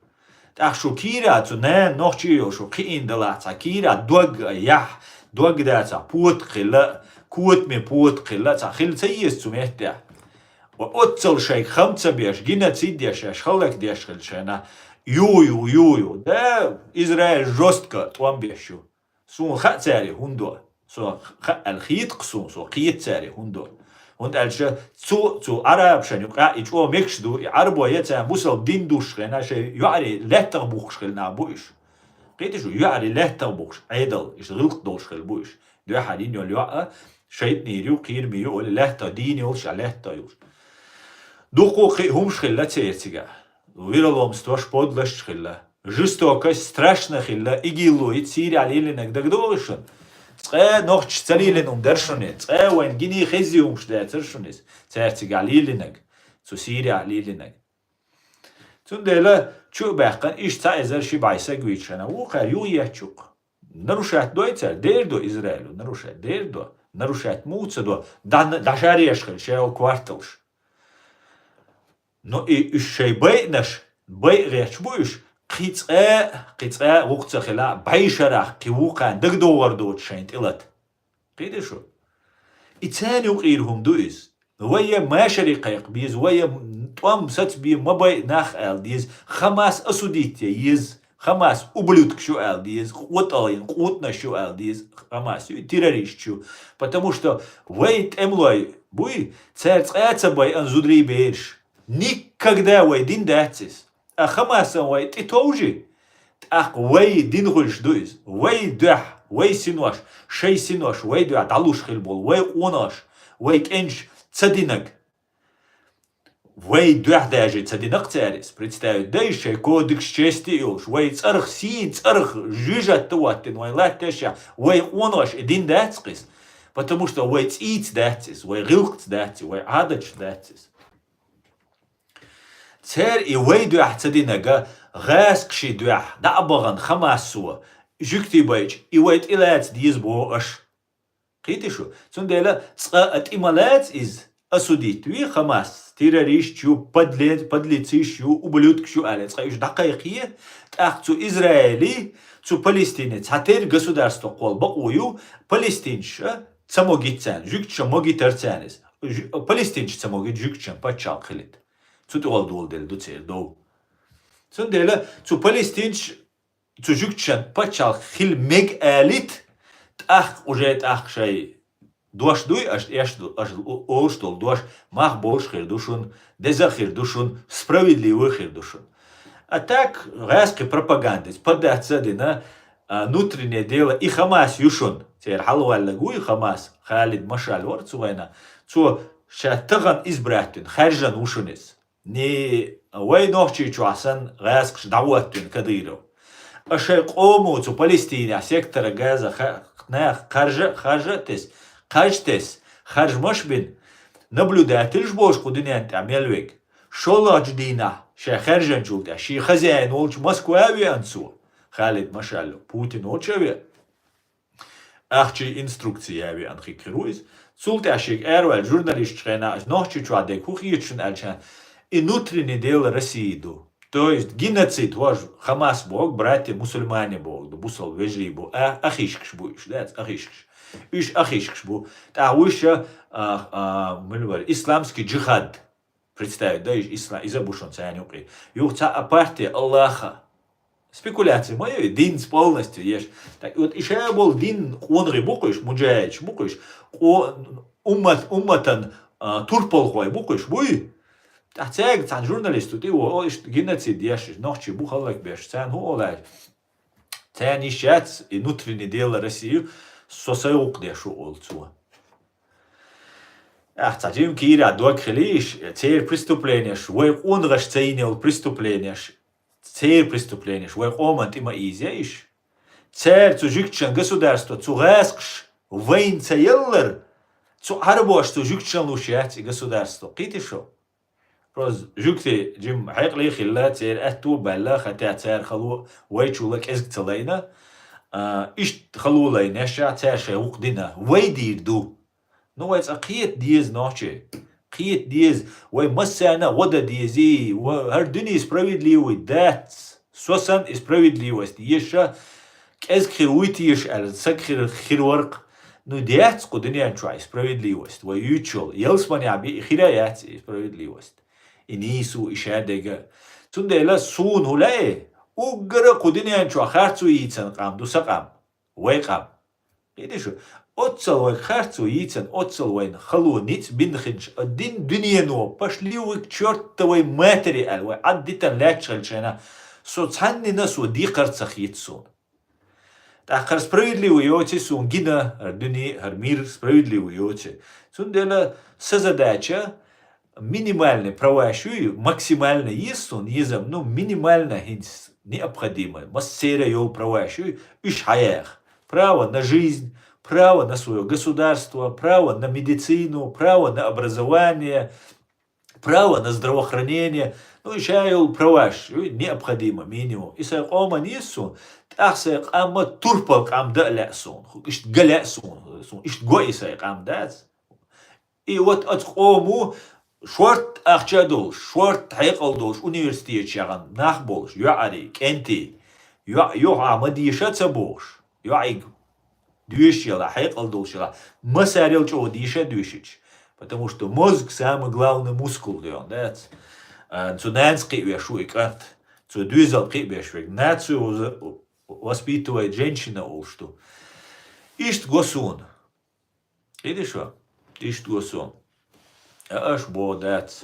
ТӀаккха шу кийра цу нана нохчий йолу шу кхиийна далахь, цхьа кийра дог а яхь, дог дацахь, потакх хилла, котаме потакх хилла, цхьа хила ца еза цу меттехь. Ва оццал шайга хам ца беш, геноцид деш, шаьш хӀаллакдеш хилча шайна, ю, ю, ю, ю. Да, Израиль жёстко тӀом беш ю. Суна хаьа цаьрий хӀунда до. Со хаьа аьлла хета-кх суна, со кхета цаьрий хӀунда до. ХӀунда аьлча цу, цу Ӏарабашна юкъахь и чӀогӀа мегаш ду, и Ӏарбой я царна бусалба дин дузуш хилла, шайн йоӀарий лаьттах бухкуш хилла нах бу уьш. Кхийтий шу, йоӀарий лаьттах бухкуш, Ӏедал, уьш гӀиллакх долуш хилла бу уьш. Дуьххьара йина йолу йоӀ а шайтӀанера ю, кхераме ю олий, лаьттах дийна йолуш, а лаьттах йолуш. Дуккха а кхин а хӀумаш хилла церан цигахь. Вероломствош, подлосташ хилла. Жестокость страшно хилла, ИГИЛ-ой, Сирехь лелийнарг дагадогӀий шуна? Цкъа а нохчаша ца лелийна хӀума дара шуна иза, цкъа а вайна гиний хезний хӀумаш дацара шуна иза, цара цигахь лелийнарг, цу Сирехь лелийнарг. Цундела чу а баьккхина, иштта цхьа эзар ши бӀе саг вийча хьана, вукхара юха етташ ю-кх. Нарушать дой цара, дера до Израило, нарушать дера до, нарушать муха ца до, дӀа-, дӀашаръеш хилла шайн кварталш. Но и уьш шайн байинарш, байа гӀерташ бу уьш, кхин цкъа а, кхин цкъа а вукху ца хилахь, бӀе шарахь кхин вукхарна дагадогӀур доцуш шайна тӀелата. Кхийтий шу? И царна юкъера хӀума ду иза. Вай я машаре кхайкха беза, вай я тӀом сацабе ма байа нах ала деза, Хамас осудить ян еза. Хамас ублюдкаш ю ала деза, къотӀалгӀийн къутӀанаш ю ала деза, Хамас ю, террористаш ю. Потому что вай тӀемалой буй, цара цкъа а ца байина зударий, бераш. Никогда вай дина дац иза. Ткъа Хамасан вай тӀетовжий, тӀаккха вай дина хуьлуш ду иза. Вай дуьхьа, вай синош, шайн синош вай дуьхьа дӀалуш хилла болу вай къонахаш, вай кӀенташ ца динарг. Вай дуьхьа даже ца дина-кх цара иза, представить дай, шайн кодекс чести а йолуш, вай цӀарах сий, цӀарах жижатта а хӀоттийна вайн латтанашехь, вай къонахаша и дина дац-кх иза, потому что вай цӀийца дац иза, вай гӀиллакхца дац иза, вай Ӏадаташца дац иза. Цара и вай дуьхьа ца динарг, гӀазкхашна дуьхьа дӀа а бахана Хамасо, жуьгтий байча, и вай тӀелаца деза боху аша. Кхийтий шу? Цундела цкъа а тӀе ма лаца иза, осудить ве Хамас, террористаш ю, подле-, подлецаш ю, ублюдкаш ю аьлла, цкъа уьш дӀакхайкхае, тӀаккха цу Израиле, цу Палестине цхьатерра государство кхолла бакъо ю, палестинцаша ца могийта царна, жуьгташа могийтара царна иза. Жу-, палестинцаша ца могийта жуьгташна пачхьалкх хилийта. Цу тӀехула доладелла ду церан дов. Цундела цу палестинцаша цу жуьгташна пачхьалкх хила мега алийта, тӀаккха уже тӀаккха шайн дош дуй, аша эш ду, аша олуш долу дош мах болуш хир ду шуна, деза а хир ду шуна, справедливо а хир ду шуна. А так, гӀазкхийн пропагандист, податься а дина, а, внутреннее дело, и Хамас ю шуна, церан хьалаваьлларг вуй Хамас, Халид Машаль вара цу вайна, цо ша тахана избрать вина, хаьржина ву шуна иза. Ни вай Нохчийчохь санна гӀазкхаша дӀахӀоттийна Кадыров. Аш шайн къомо цу Палестинехь, сектора Газа ха-, нах харжа, харжа а тесна, кхаж а тесна, харжамаш а бина, наблюдательш болуш кху дуьнен тӀехь мел верг. ШолгӀачу дийнахь Ша хаьржинчул тӀехьа ший хозяин волчу Москва а веана цо, Халид Машалов, Путин волчу а веана. Ахчий инструкций а веана хир ву иза. Цул тӀехьа шега араваьлла журналисташ хенахь, аса нохчи чохь дерг хӀун хета шуна аьлча, и внутреннее дело России ду. То есть геноцид, хӀорш Хамас боху, братья мусульмане боху, ду, бусал вежарий бу, а, ахишкаш бу уьш, дац, ахишкаш. Уьш ахишкаш бу. ТӀаккха уьш, а, а, муьлвар, исламский джихад. Представить, да, иза ислам, иза бу шуна царна юкъе. Юха цхьа а партия Аллаха. Спекуляция ма ю, динца полностью еш. Так вот, иша болу дин къонахий бу кхуьш, муджаидаш бу кхуьш, къо-, уммат, умматан, а, турпалхой бу кхуьш, буй? ТӀаккха цаьрга цхьана журналисту тӀе ву, о, иштта геноцид еш, нохчий бу хӀаллакбеш, царна хӀун олу аьлча? Царна йиш яц и внутреннее дело России, со сайн гӀуллакх деш ву олу цо. Ахь цхьа жима кийра дог хилийша, церан преступленеш, вай къонахаша ца йина йолу преступленеш, церан преступленеш, вай къоман тӀе ма ийзийша. Цара цу жуьгташна государство, цу гӀаскхаша вайна ца яллар, цу Ӏарбоша цу жуьгташна луш яц и государство. Кхийтий шу? Просто жуьгти жима хьекъале а хилла, церан аьтто а баьлла, хӀетте цара хало вайчул а кӀезиг ца лайна. А, иштта хало лайнешшехь, цара шайн гӀуллакх дина. Вай дийр ду. Ну, вай цкъа кхета деза нохчий. Кхета деза. Вай массарна а гӀо дан дезий, ва-, хӀара дуьне справедливый дац. Со санна и справедливость еша, кӀезиг хир вуй теша аьлла, саг хир, хир вара-кх. Ну, дац кху дуьнен чохь и справедливость, вай юьйцуш йолу. Ялсаманехь бен и хир а яц и справедливость. И нийсо, и шадерг а. Цундела суна хӀун лаьий, уггар а кху дуьнен чохь харцо йийцина къам ду сан къам, вай къам. Кхийтий шу? Оццул вайга харцо йийцина, оццул вайна хало ницкъ бина хинчу, а дин дуьнено, пошли вы к чёртовой матери аьлла, вай Ӏад дитина лаьтташ хилча хенахь, со цхьаннина а со декхар ца хийца суна. ТӀаккха хӀара справедливо йоций суна гина, хӀара дуьне, хӀара мир справедливо йоций. Цундела сан задача, минимальный праваш юй, максимально еза суна езам, ну, минимально хӀинца необходимо, массеран йолу праваш юй, уьш хьаяха. Право на жизнь, право на своё государство, право на медицину, право на образование, право на здравоохранение. Ну, и ша йолу праваш юй, необходимо минимум. И сайн къоман еза суна, тӀаккха сайн къам ма турпал къам дан а лаьа суна, хӀу иштта ган лаьа суна, суна иштта го и сайн къам дац. И вот оцу къомо шорта ахча а долуш, шорта хьекъал долуш, университеташ яхана нах болуш, йоӀарий, кӀентий, йоӀ юха ма деша ца бохуш, йоӀиг доьшуш елахь, хьекъал долуш елахь, массарел чӀогӀа деша а доьшуьйтуш. Потому что мозг самый главный мускул ду, дац? А, цу нанас кхиавеш ву и кӀант, цу доьзал кхиабеш верг. Нацию воспитывает женщина олуш ду. Иштта го суна. Кхийтий шу? Иштта го суна. А аша боху дац.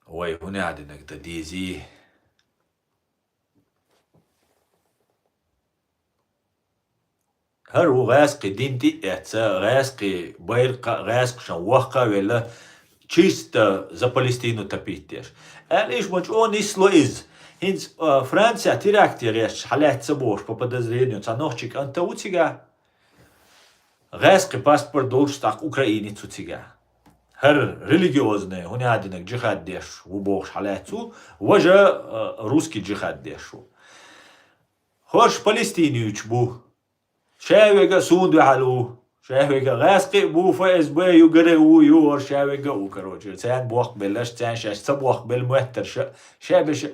Вай хӀун яа динарг дан дезий? ХӀара ву гӀаьскхи дин тӀе а эцна, гӀаьскхи байракх а, гӀаьскхашна воккха а велла, чисто за Палестину топить деш. Аьлла, иштта ма чӀогӀа нисло иза. ХӀинца, а, Францехь теракт ян гӀерташ хьалаьцна ца бохуш, по подозрению, цхьа нохчи кӀант а ву цигахь. ГӀаьскхи паспорт долуш тӀаккха украинец ву цигахь. ХӀара религиозный, хӀун яа динарг, джихад деш ву бохуш хьалаьцна ву, важа, а, русский джихад деш ву. ХӀорш палестинуьйцуш бу. Ша верг а суна дуьхьал ву. Ша верг а гӀаьскхи а бу, ФСБ ю, ГРУ ю, хӀорш ша верг а ву, короче. Царна бохк белларш, царна шаьш ца бохк белла моьттарш а, ша беша.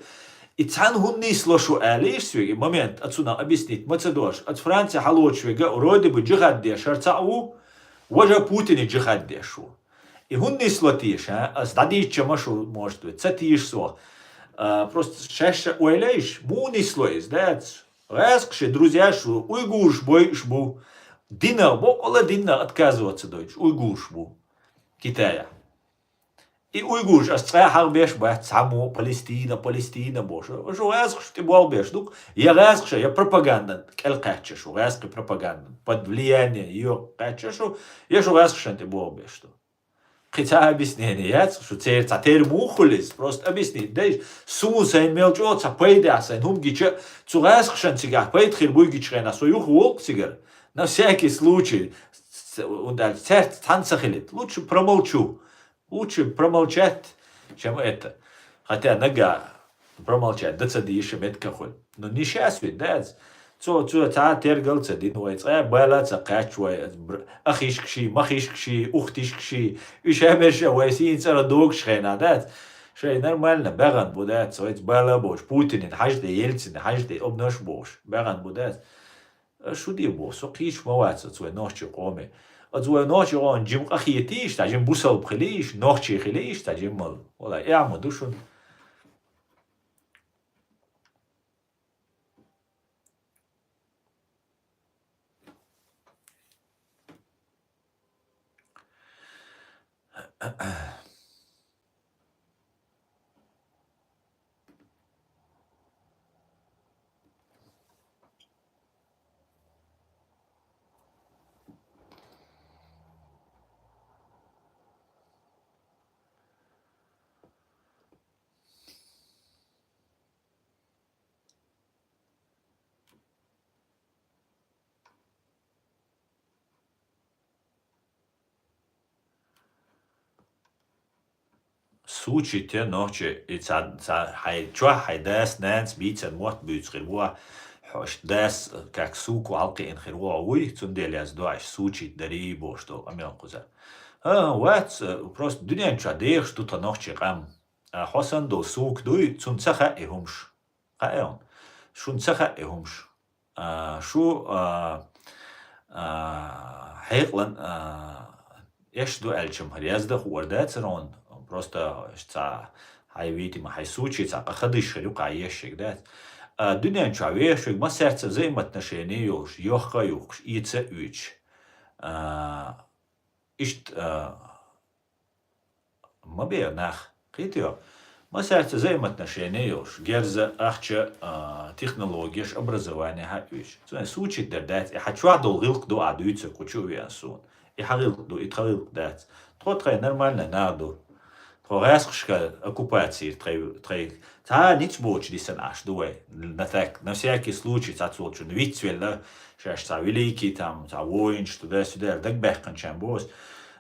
И цхьаьна хӀунда нисло шу аьлла, иштта соьга и момент, оцунах объяснить ма ца догӀуш. Оцу Франце хьалоцуш верг а, вроде бы джихад деш хӀара цхьаъ ву, важа Путине джихад деш ву. И хӀунда нисло теша, а? Ас дӀадийчча ма шу, может быть, ца теша сох. А, просто шаьш а ойла йиш, муха нисло иза, дац? ГӀаьскхаши, друзьяш ву, уйгураш бойуш бу. Динах, боккъала динах отказываться дойтуш уйгураш бу Китаях. И уйгураш ас цкъа а хьагӀ беш бац, цхьаммо Палестина, Палестина бохуш. Шу гӀаьскхашна тӀе болх беш ду-кх, я гӀаьскхаша, я пропаганда кӀел кхаьчча шу, гӀаьскхи пропаганда, под влияние йо кхаьчча шу, я шу гӀаьскхашна тӀе болх беш ду. Кхин цхьа объяснение яц, шу церан цхьа терму хуьлу иза, просто объяснить дайша. Суна сайн мел чӀогӀа цхьа пайда а, сайн хӀума гича, цу гӀаьскхашна цигахь пайда хир буй гича хенахь, со юха волу-кх цигара. На всякий случай, ц-, ц-, цаьрца цхьаьна ца хилийта. Лучше промолчу. Лучше промолчать, чем это. Хотя нагахь промолчать, да ца дийша метка хуьлу. Ну, нишас вид, да, аз. Цо, цо, цхьа тергал ца дина вай, цкъа бала ца кхаьчча вай, бр-, ахишкаши, махишкаши, ухтишкаши, уьш хӀамерша вай сийна цӀара догуш хенахь, да, аз. Шайн нормально, баьгӀан бу, да, аз, вайца бала боцуш, Путинин хьажа тӀе, Ельцин хьажа тӀе, обнаш бохуш, баьгӀан бу, да, аз. Шу де боху, со кхийча ма вац оцу вай нохчийн къоме. Оцу вай нохчийн къоман жима къахетийша, цхьа жима бусалба хилийша, нохчий хилийша, цхьа жимма. Валла, эхь ма ду шуна. Сучить те нохчи, и ца, ца, хьайн чохь хьайн дас, нанас бийцан мотт буьйцу хир ву, хьо-, ш-, дас, как суку хьалкхиъна хир ву, вуй, цундела яздо аш сучить дарий бохуш долу къамел кхуза. А, вац, э, просто дуьнен чохь дехаш ду тхан нохчий къам. А, хьо санна долу сука дуй, цунна ца хаьа и хӀумаш. Хаьа хьуна? Шуна ца хаьа и хӀумаш. А, шу, а, а, хьекъалан, а, эш ду аьлча-м хӀара язда хуур дацара хьуна. Просто цхьа хьайн витима, хьайн сучий цхьа къа хадийш хир ю кху ешшиг дац. А, дуьнен чохь вешшиг массаьрца взаимоотношение йолуш, йохка а юхкуш, эца а оьцуш. А, иштта, а, Ма бе нах. Кхетий хьо? Массаьрца взаимоотношение йолуш, герза, ахча, а, технологеш, образование хьаоьцуш. Цуьнан сучить дар дац, и хьан чохь долу гӀиллакх ду ахь дуьйцург кху чу а веана суна. И хьан гӀиллакх ду, и тхан гӀиллакх дац. Тхо тхайн нормальный нах ду. Тхо гӀаскхашка оккупацийра тхай, тхай Цхьа ницкъ боцуш дисина Ӏаш ду вай. На так, на всякий случай, цхьацца волчунна вицвелла, шаьш цхьа великий, там, цхьа воинаш, туда-сюда, дагабаьккхинчарна боху ас.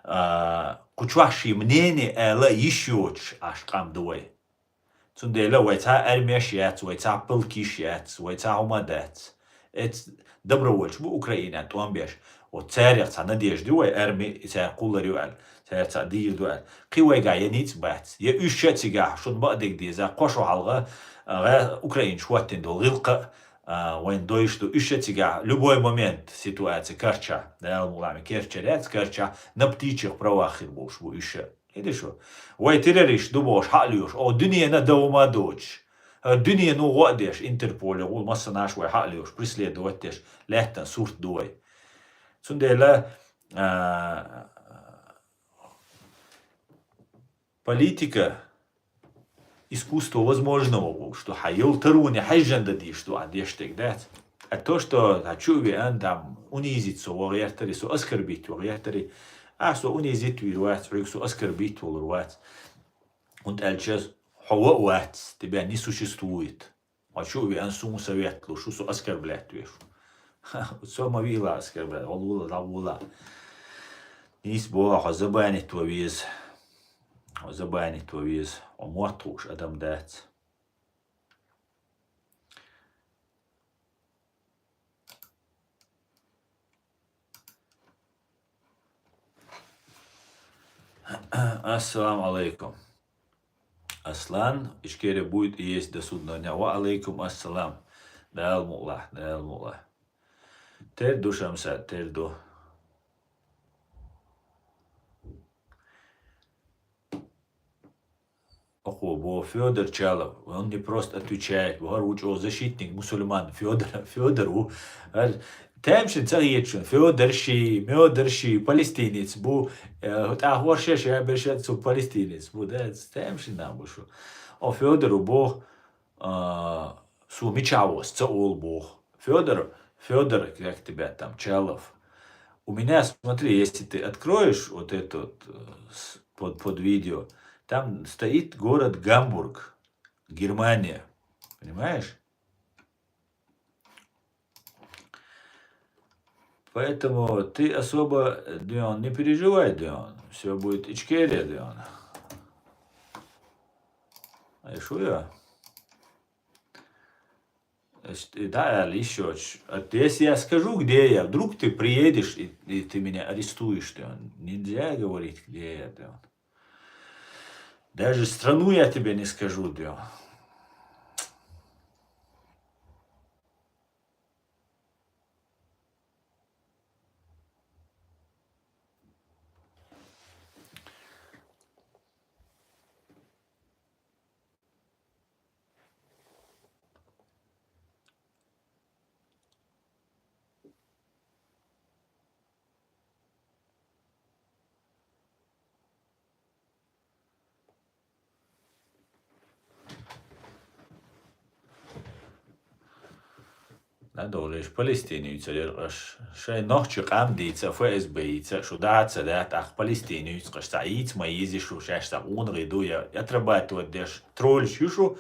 А, кху чохь шен мнение ала йиш йоцуш Ӏаш къам ду вай. Цундела вай цхьа армеш яц, вай цхьа полкиш яц, вай цхьа хӀума дац. Эц добровольцаш бу Украинан тӀом беш. Вот царех цхьа надежда ю вай, арми, и цара кхуллур ю аьлла, цара цхьа дийр ду аьлла. Кхин вайгахь я ницкъ бац, я уьш а цигахь шуна бакъдерг деза, кхо шо хьалха, а, гӀа-, украинаш хӀоттийна долу гӀиллакх а, а, вайна дойуш ду. Уьш а цигахь любой момент ситуация карчахь, Дала мукъ лахь, керчар яц, карчахь, на птичьих правах хир болуш бу уьш а. ХӀинца шу. Вай террорист ду бохуш хьа а лоьхуш, оха дуьненан дан хӀума а доцуш. ХӀара дуьнено гӀо а деш, Интерполе гӀур массанаш вай хьа а лоьхуш, преследовать деш, лаьттан сурт ду вай. Цундела, а, политика искусство возможного, что хьан йолу тароне хьаьжжина дан дийш ду, а деш дерг дац. А то, что хьан чу а веана, там, унизить со ван гӀертари, со оскорбить ван гӀертари, а, со унизить вийр вац, хьоьга со оскорбить волур вац. ХӀунда аьлча хьо ван а вац, тебя не существует. Хьо чу а веана, суна совет луш ву, со оскорблять веш ву. Со ма вийла оскорблять, хьо лула, дӀавула. Нийса боху, хьо забанить ван веза. Хьо забанить ван веза. Хьо мотт хууш адам дац. Ассаламу алейкум. Аслан, Ичкерия будет и есть до судного дня. Ва алейкум ассалам. Дала мукъ лахь, Дала мукъ лахь. Тера ду, Шамсат, тера ду. Оха бо Фёдор Чалов, он не просто отвечает, вара ву чӀогӀа защитник мусульман, Фёдор, Фёдор ву. Ар-, тамашийна ца хеташ, Фёдор ши, Мёдор ши, палестинец бу, э, тӀаккха вара шаьш, я берш цу палестинец бу, да, тамашийна бу шу. О, Фёдор ву боху, а, со мичахь ву ас ца олу боху. Фёдор, Фёдор, как тебя там, Чалов. У меня, смотри, если ты откроешь вот этот, э, с-, под, под видео, там стоит город Гамбург, Германия. Понимаешь? Поэтому ты особо, э, Дион, не переживай, Дион. Всё будет Ичкерия, Дион. Ай, шу я? Эш, и да, али ещё ч-, а если я скажу, где я, вдруг ты приедешь, и, и ты меня арестуешь, ты, нельзя говорить, где я, ты. Даже страну я тебе не скажу, ты. Надо уже иш палестинуьйцар яр къаш. Шай нохчи къам дийца, ФСБ йийца, шу дахьа ца даьтта, ах палестинуьйца къаш, ца йийца ма йийзи шу, шаьш ца къонагӀий ду, я отрабатывать деш, тролльш ю шу,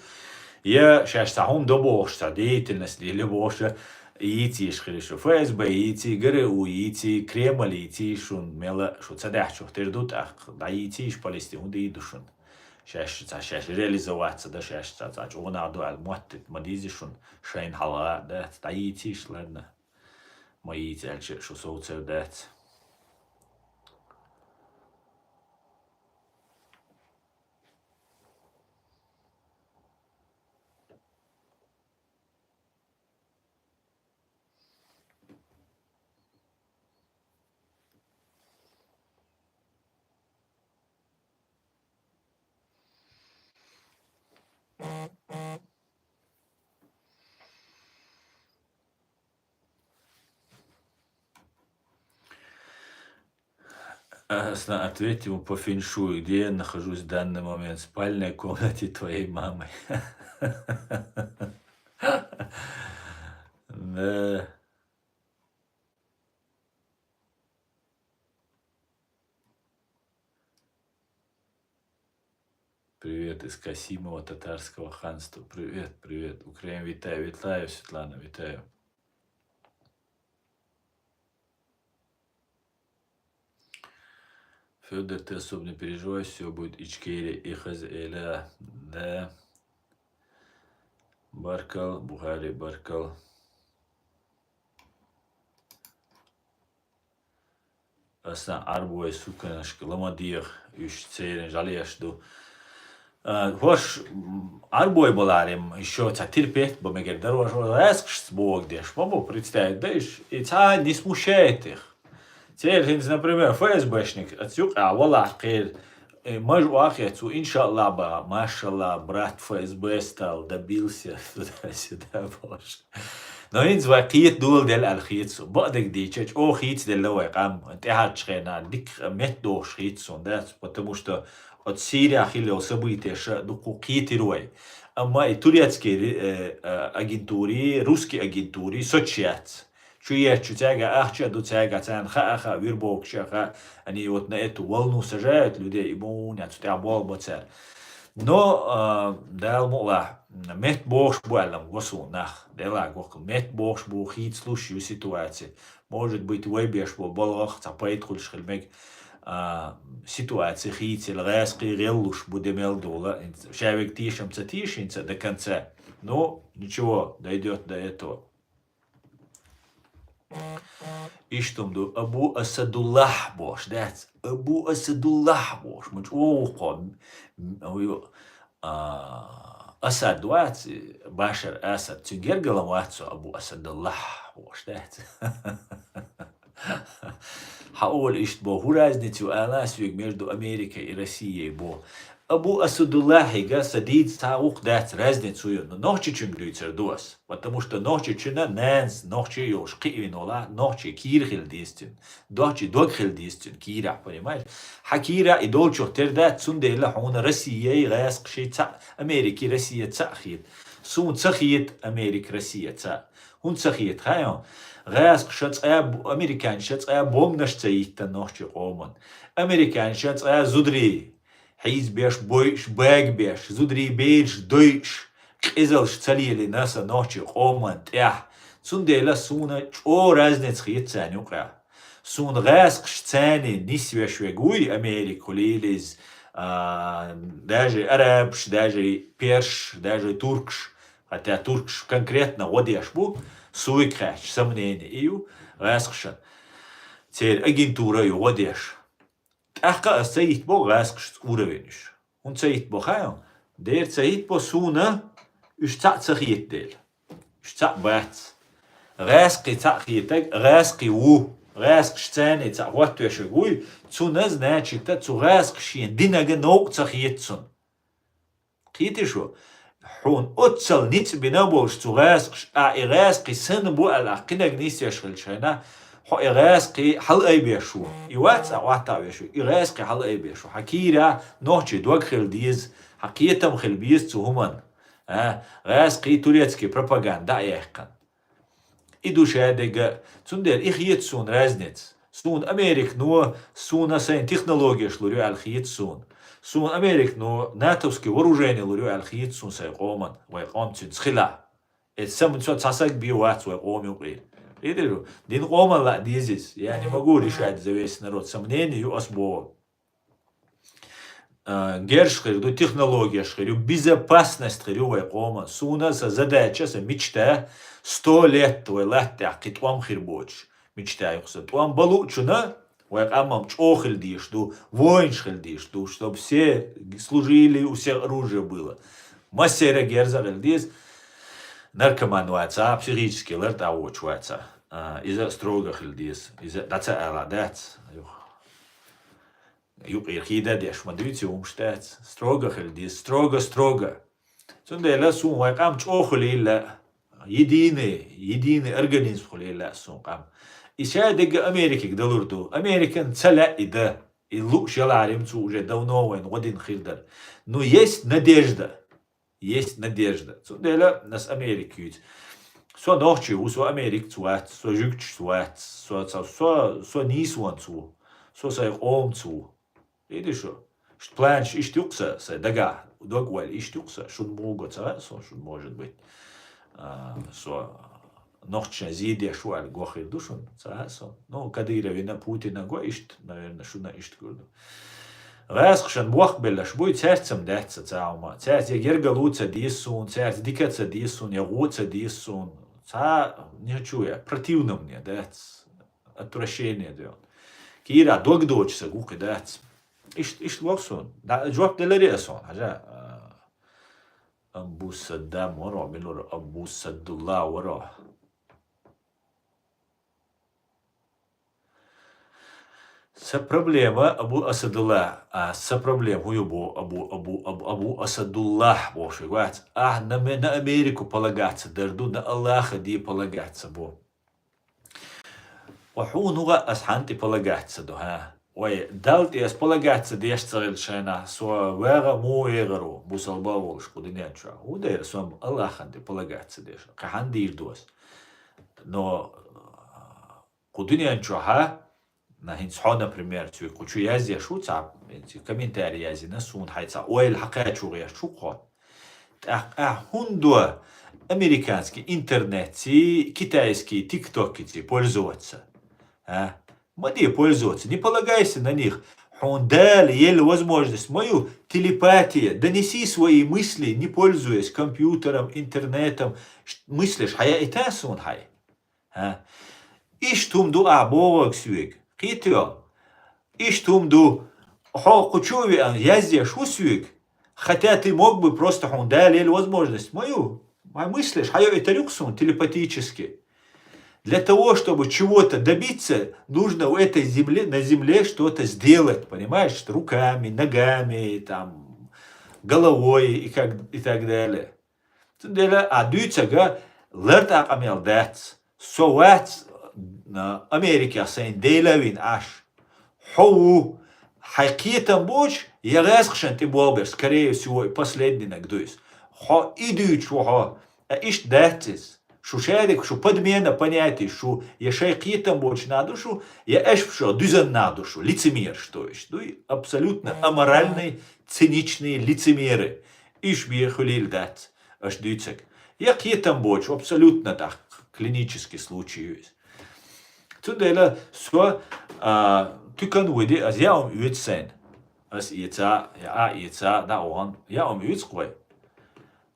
я шаьш ца хӀума до бохуш, ца деятельность леле бохуш, йийца йиш хир шу. ФСБ йийци, ГРУ йийци, Кремль йийци, шун мела шу ца даьхьчух тера ду тӀаккха, дӀайийци йиш палестин, хӀун дийр ду шун? Шаьш, ца шаьш реализоваться да, шаьш ца, ца чӀогӀа нах ду аьлла моттийта ма дийзи шун, шайна хьалха а дац, дӀайийцийша, ладно. Ма йийца аьлча, шу совцар дац. Асна, ответь ему по феншую, где я нахожусь в данный момент, в спальной комнате твоей мамы. Да. Привет из Касимова татарского ханства. Привет, привет. Украина, вітаю, вітаю, Светлана, вітаю. Фёдор, ты особо не переживай, всё будет Ичкерия и Хазеля. Да. Баркал, Бухари, баркал. Аса Ӏарбой суканашка ла ма дегӀа, уьш церан жӀалеш ду. А, хӀорш, м, Ӏарбой баларем, ещё ца терпеть ба мегар дара, хӀорш гӀаскхашца бохург деш ма бу, представить да уьш, и цхьа не смущает их. Церан хӀинца, например, ФСБшник, аца юкъа валахь кхера, э, маж охьа а хецу, иншалла ба, машалла, брат ФСБ стал, добился, туда-сюда, боже. Но хӀинца вай кхета доладелла аьлла хета со. Бакъдерг дийча, чӀогӀа хийцаделла вай къам, тӀаьхьарчу хенахь дика меттадохуш хийца суна, дац, потому что оцу Сирехь хилла йолу событияш дуккха кхийтира вай. Амма и турецкий ре-, э, э, агентури, русский агентури соцу яц. Чу етташ цаьрга ахча а ду, цаьрга царна хаа а хаьа, вербовкаш а хаьа, они вот на эту волну сажают людей, и бу цу тӀехь болх бо цара. Но, а, Дала мукъалахь, меттабохуш бу аьлла го суна нах. Делахь го, меттабохуш бу, хийцалуш ю ситуаци. Может быть, вай беш бо балгӀах цхьа пайда хуьлуш хила мега, а, ситуаци хийцаелла, гӀаьскхий гӀеллуш бу де мел дола. Ша вега тешам ца тийша хӀинца до конца. Ну, ничего, дойдёт до этого. Иштта хӀума ду, Абу Асадуллахь бохуш, дац? Абу Асадуллахь бохуш, ма чӀогӀа ву кхо, м, м, ю, а, Асад вац, Башар Асад, цуьнан гергарло вац со, Абу Асадуллахь бохуш, дац? Хьан олу иштта боху, хӀун разница ю, ала соьга, между Америкой и Россией бо? Абу Асадуллахьига сан дийца цхьа а гӀуллакх дац, разница хӀун ю? Ну, нохчичуьнга дуьйцур ду ас. Потому что нохчичунна нанас нохчи йолуш кхиавина волахь, нохчи кийра хила деза цуьнан. Нохчи дог хила деза цуьнан кийрахь, понимаешь? Хьан кийрахь и долчух тера дац, цундела хьуна Россияй гӀаьскхаший цхьаъ, Америкий Россия цхьаъ хета. Суна ца хета Америка Россия цхьаъ. ХӀунда ца хета, хаьий хьуна? ГӀаьскхаша цкъа а бу-, американца цкъа а бомбанаш ца йиттина нохчи къоман. Американца цкъа а зударий хьийзабеш, бойуш, багабеш, зударий бераш дойуш, къизалш ца лелийна сан нохчи къоман тӀехь. Цундела суна чӀогӀа разница хета царна юкъахь. Суна гӀаьскхаш царний нисвеш вега вуй, Америка хуьлийла иза, А, даже арабаш, даже перш, даже туркаш, хотя туркаш конкретно гӀо деш бу, суйга хаьттача, сомнение ю гӀаскхашан. Церан агентура ю гӀо деш. ТӀаккха ас ца хӀиттабо гӀаскхашца уровень уж. ХӀунда ца хӀиттабо хаьий? Дера ца хӀиттабо суна, уж цхьаъ ца хетадела. Уж цхьаъ бац. ГӀаскхий цхьаъ хетарг гӀаскхий ву. ГӀаскхаш царна цхьаъ хӀоттавеш вуй, цунна, значит, цу гӀаскхаша шийна динарг новкъа ца хета цунна. Кхетий шу? Хьуна оццал ницкъ бина болуш цу гӀаскхаша, ахь и гӀаскхий санна бу аьлла, ахь кхинарг нисъеш хилча хьайна, хьо и гӀаскхий хьалаайбеш ву. И вац а хӀоттавеш ву, и гӀаскхий хьалаайбеш ву. Хьан кийра нохчий дог хила деза, хьан кхетам хила беза цу хӀуманна. А, гӀаскхий турецкий пропаганда дӀа а яьккхина. И ду шадерг а, цундела и хета суна разница. Суна Американо, суна сайн технологеш лур ю аьлла хета суна. Суна Американо натовский вооружение лур ю аьлла хета суна сайн къоман, вай къом цуьнца хила. Эцу саман цо цхьа саг бен вац вай къома юкъера. Кхетий шу? Дина къоман лаа деза иза. Я не могу решать за весь народ. Сан мнение ю ас боху. А, герш хир ду, технологеш хир ю, безопасность хир ю вай къоман. Суна сан задача, сан мечта, сто лет вай латтехь кхин тӀом хир боцуш. Мечта ю-кх сан. ТӀом бан луучунна вай къам-м чӀогӀа хила дезаш ду, воинаш хила дезаш ду, чтобы все служили, у всех оружие было. Массеран герз а хила деза, наркоман вацахь, психически лартӀахь воцуш вацахь. А, иза строго хила деза. Иза дӀа ца ала дац. Юха. Юкъера хӀинца деш ма дуьйцу хӀумаш дац. Строго хила деза, строго, строго. Цундела суна вай къам чӀогӀа хуьлийла, единый, единый организм хуьлийла суна къам. И шадерг а Америкига далур ду. Американа ца лаьа и дан. И лууш ялахьарий-м цо уже давно вайна гӀо дина хир дара. Ну, есть надежда. Есть надежда. Цундела ас Америка юьйцу. Со нохчи ву, со Америкаца вац, со жуьгташца вац, со, со, со, со нийсонца ву, со сайн къомаца ву. Кхетий шу? Иштта планаш иштта ю-кх сан, сайн дагахь, дог-ойла иштта ю-кх сан, шуна муха го ца хаьа суна, шуна, может быть, а, со нохчашна зе деш ву аьлла го хир ду шуна, ца хаьа суна. Ну, Кадыровна, Путина го иштта, наверное, шуна иштта хир ду. ГӀаскхашна бохк белларш буй, цаьрца-м дац сан цхьа хӀума. Цаьрца я гергарло ца деза суна, цаьрца дика ца деза суна, я гӀо ца деза суна. Цхьа, не хочу я, противно мне, дац. Отвращение дойла. Кийра дог доцуш сан гукъи дац. Иштта, иштта воху суна. Да, жоп деларе а суна, хьажа. А, Абу Саддам варо, мила варо, Абу Саддулла варо. Сан проблема Абу Асадулла, а, сан проблема хӀун ю бо Абу, Абу, Абу, Абу Асадулла бохуш вац. Ахь на ме-, на Америку полагаться дар ду, на Аллаха де полагаться бу. Ва хьуна гӀа ас хьан тӀе полагаться ду, хьа? Вай, Далла тӀе ас полагаться деш ца хилча шайна, со вагӀа муха вегӀар ву, бусалба а волуш кху дуьнен чохь. ХӀун дера со-м Аллахана тӀе полагаться деш? Кхин хьан дийр ду ас? Но кху дуьнен чохьа, на хӀинца хьо, например, цуьнга кху чу язъеш ву цхьа, комментарий язйина, суна хьайн цхьа ойла хьакхачо гӀерташ ву-кх хьо. ТӀаккха ахь хӀунда до американский интернетций, китайский тиктокиций пользоваться? А? Ма де пользоваться, не полагайся на них. Хьуна Дала елла возможность ма ю, телепатия, донеси свои мысли, не пользуясь компьютером, интернетом, ш-, мыслишка хьаяита суна хьайн. ХӀа? Иштта хӀума ду ахь бохург соьга. Кхетий хьо? Иштта хӀума ду. Хьо кху чу а веана, язъеш ву соьга. Хотя ты мог бы просто, хьуна Дала елла возможность ма ю. Хьайн мыслишка хьайоуьйтур ю-кх суна телепатически. Для того, чтобы чего-то добиться, нужно в этой земле, на земле что-то сделать, понимаешь? Руками, ногами, там, головой и как, и так далее. Цундела ахь дуьйцург лартӀа къамел дац. Со вац, а, Америкехь сайна Дела а вина Ӏаш. Хьо ву, хьайн кхетам боцуш, я гӀаскхашна тӀе болх беш, скорее всего, и последнинаг ду иза. Хьо и дуьйцуш ву хьо, а иштта дац иза. Шу шадерг, шу подмена понятий, шу я шайн кхетам боцуш нах ду шу, я аша шу дуьззина нах ду шу, лицемеры, то есть, дуй, абсолютно аморальные, циничные лицемеры. Уьш бен хуьлийла дац аша дуьйцург. Я кхетам боцуш, абсолютно тӀаккха клинический случай ю иза. Цундела со, а, туькан вуьди, ас яа хӀума оьцу сайна. Ас эца, я а эца, дӀа а вахана, я ам юьйцу кхой.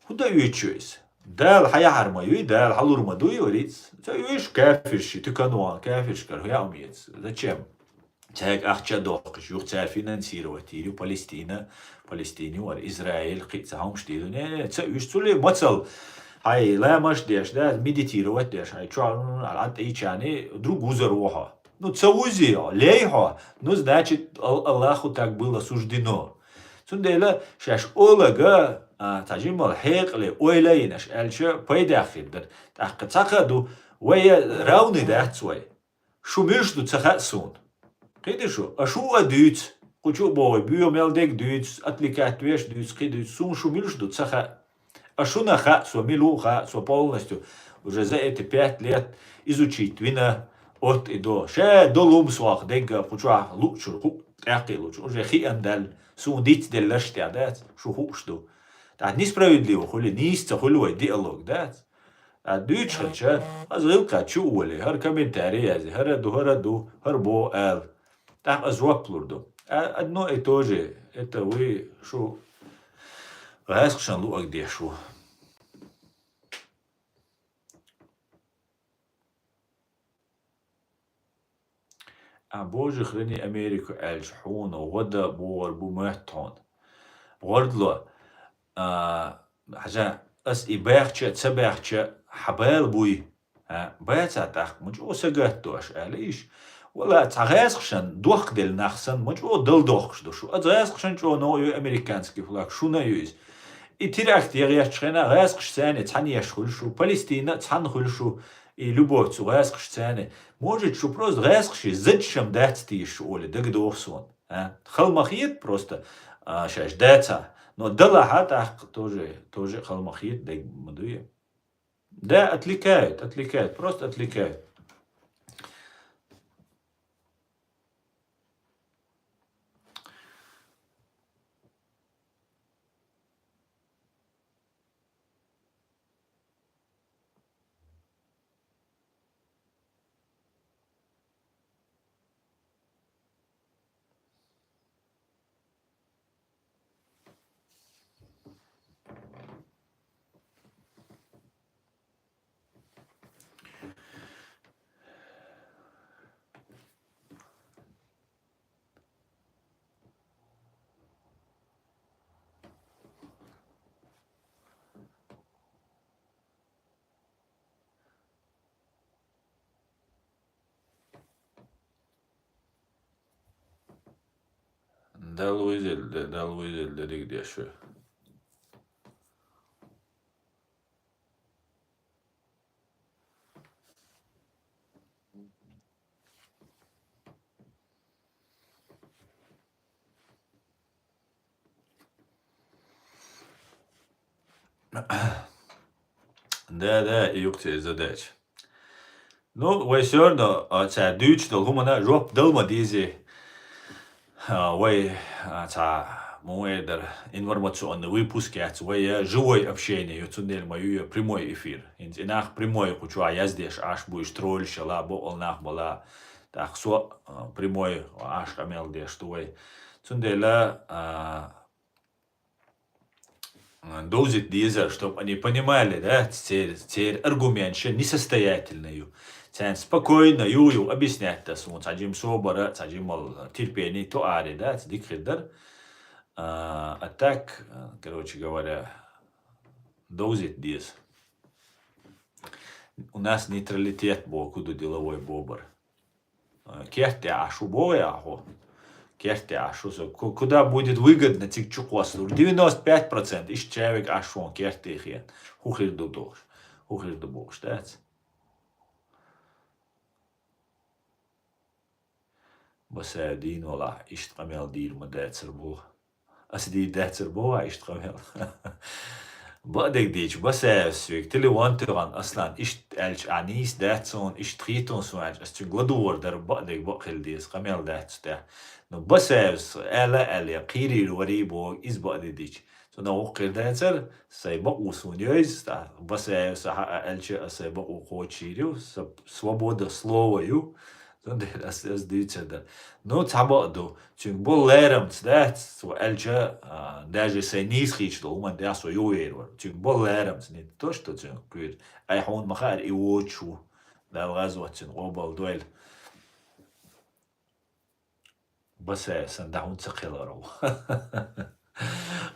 ХӀун дан оьцуш ю иза? Дала хьаяхьар ма юй, Дала хьалур ма дуй, вариц. Ца оьшу кафирш, тукан ван кафирш кара, я ам эца. Зачем? Цаьрга ахча а дохкуш, юха цара финансировать йийр ю Палестина, Палестине вара, Израиль, кхин а ца хьомаш дийр ю. Не, не, ца уьш цули мацал, хьай ламаш деш, да, медитировать деш, хьай чохь, м, а, тӀийчани, друг вузар ву хьо. Ну, ца вузи, лей хьо. Ну, значит, Ал-, Аллаху так было суждено. Цундела шаьш олага, а, цхьа жимал хьекъале, ойла йинаш аьлча, пайдах хир дара. ТӀаккха цхьа ха ду, вай равны дац вай. Шу муьлш ду ца хаьа суна. Кхиди шу, а шу а дуьйцу, кху чу а богӀий, боьха мел дег дуьйцу, отвлекать веш дуьйцу, кхин дуьйцу, суна шу муьлш ду ца хаьа. А шуна хаьа, со мила ву хаьа, со полностью уже за эти пять лет изучить вина, от и до. Ше до лум сох дегга кху чохь луучур, кху тӀаьхкхе луучур, уже хиан даьлла, суна диц деллаш тӀе дац, шу хууш ду. ТӀаккха несправедливо хуьлу, нийса ца хуьлу вай диалог, дац? А дуьйцуш хилча, аса гӀиллакхаьчча чу а волий, хӀара комментарий язъе, хӀара ду, хӀара ду, хӀара бо ала. ТӀаккха аса жоп лур ду. А, одно и то же, это вы шу гӀаскхашан луъаг деш ву. А, Боже, храни Америку аьлча, хьуна гӀо дан бохур бу моьтту хьуна. ГӀордало, а, хьажа, ас и баьхча а, ца баьхча а, хьан бала буй? А, баьцахь тӀаккха, ма чӀогӀа сагатдо аша, аьлла иша. Вала, цхьа гӀаскхашан дохкаделла нах санна, ма чӀогӀа дала дохкуш ду шу. Аса гӀаскхашан чӀогӀа новкъа ю американский флаг, шуна а ю иза. И теракт ян гӀертачу хенахь гӀаскхаш царна цхьаьна еш хуьлу шу, Палестина а цхьаьна хуьлу шу, и любой цу гӀаскхаш царна. Может, шу просто гӀаскхаший зачем дац тийша шу олий, дагадогӀу суна. А? Хала ма хета просто, а, шаьш дацахь. Но далахь а тӀаккха тоже, тоже хала ма хета, дага ма дуй. Да, отвлекают, отвлекают, просто отвлекают. Дала везелде, Дала везелде дигде шу. Да, да, и юкъе задача. Ну, вай всё равно, а, цара дуьйцуш долу хӀуманна жоп дала ма дезий. А, вай, а, цхьа, муха эр дара, информационный выпуск яц, вай, э, живой общение ю, цундела ма ю, э, прямой эфир. ХӀинца и нах прямой кху чохь яздеш Ӏаш бу, уьш тролльш а ла, боккъал нах бала. ТӀаккха со, а, прямой Ӏаш къамел деш ду вай. Цундела, а, довзийта дезара, чтобы они понимали, да, церан, церан аргументаш несостоятельный ю. Царна спокойно юха-юха объяснять дан суна, цхьа жима собар а, цхьа жимал терпение тоъаре, да, ца дика хир дара. А, а так, а, короче говоря, довзийта деза. У нас нейтралитет боху ду деловой бобар. Э, керте Ӏаш ву боху ахьа хьо. Керте Ӏаш ву со. Ку-, куда будет выгодно цига чу кхоссалур? Девяносто пять процентов иштта чавиг Ӏаш ву керте хен. ХӀун хир ду дохуш? ХӀун хир ду бохуш дац? Басаев дийна валахь, иштта къамел дийр ма дацар боху. Ас дийр дацар боху, иштта къамел. Бакъдерг дийча, Басаевс вега телефон туьгӀан, Аслан, иштта аьлча, а нийса дац суна, иштта хийтон суна аьлча, ас цуьнга ладугӀур дара, бакъдерг бакъ хила деза, къамел дац цу тӀехь. Но Басаевс аьлла а аьлла, кхийрийр варий боху, иза бакъдерг дийча. Цунах вукхуьйр дацар, сайн бакъо суна йойза, тӀаккха Басаевс хьа а аьлча, ас сайн бакъо кхочушйийр ю, сан свобода слова ю. Цундела ас, ас дийцар дар. Ну, цхьа бакъ ду. Цуьнга бо ларамца, дац, цо аьлча, а, даже сайн нийса хийча долу хӀуманна тӀехь со юхавер вара. Цуьнга бо ларамца, не то, что цуьнга куьйра. Ай хьуна ма хаьара, и воцуш ву. Дала гӀазот цуьнан къобал дойла. Басаев сан дӀа хӀунда ца кхелхар ву?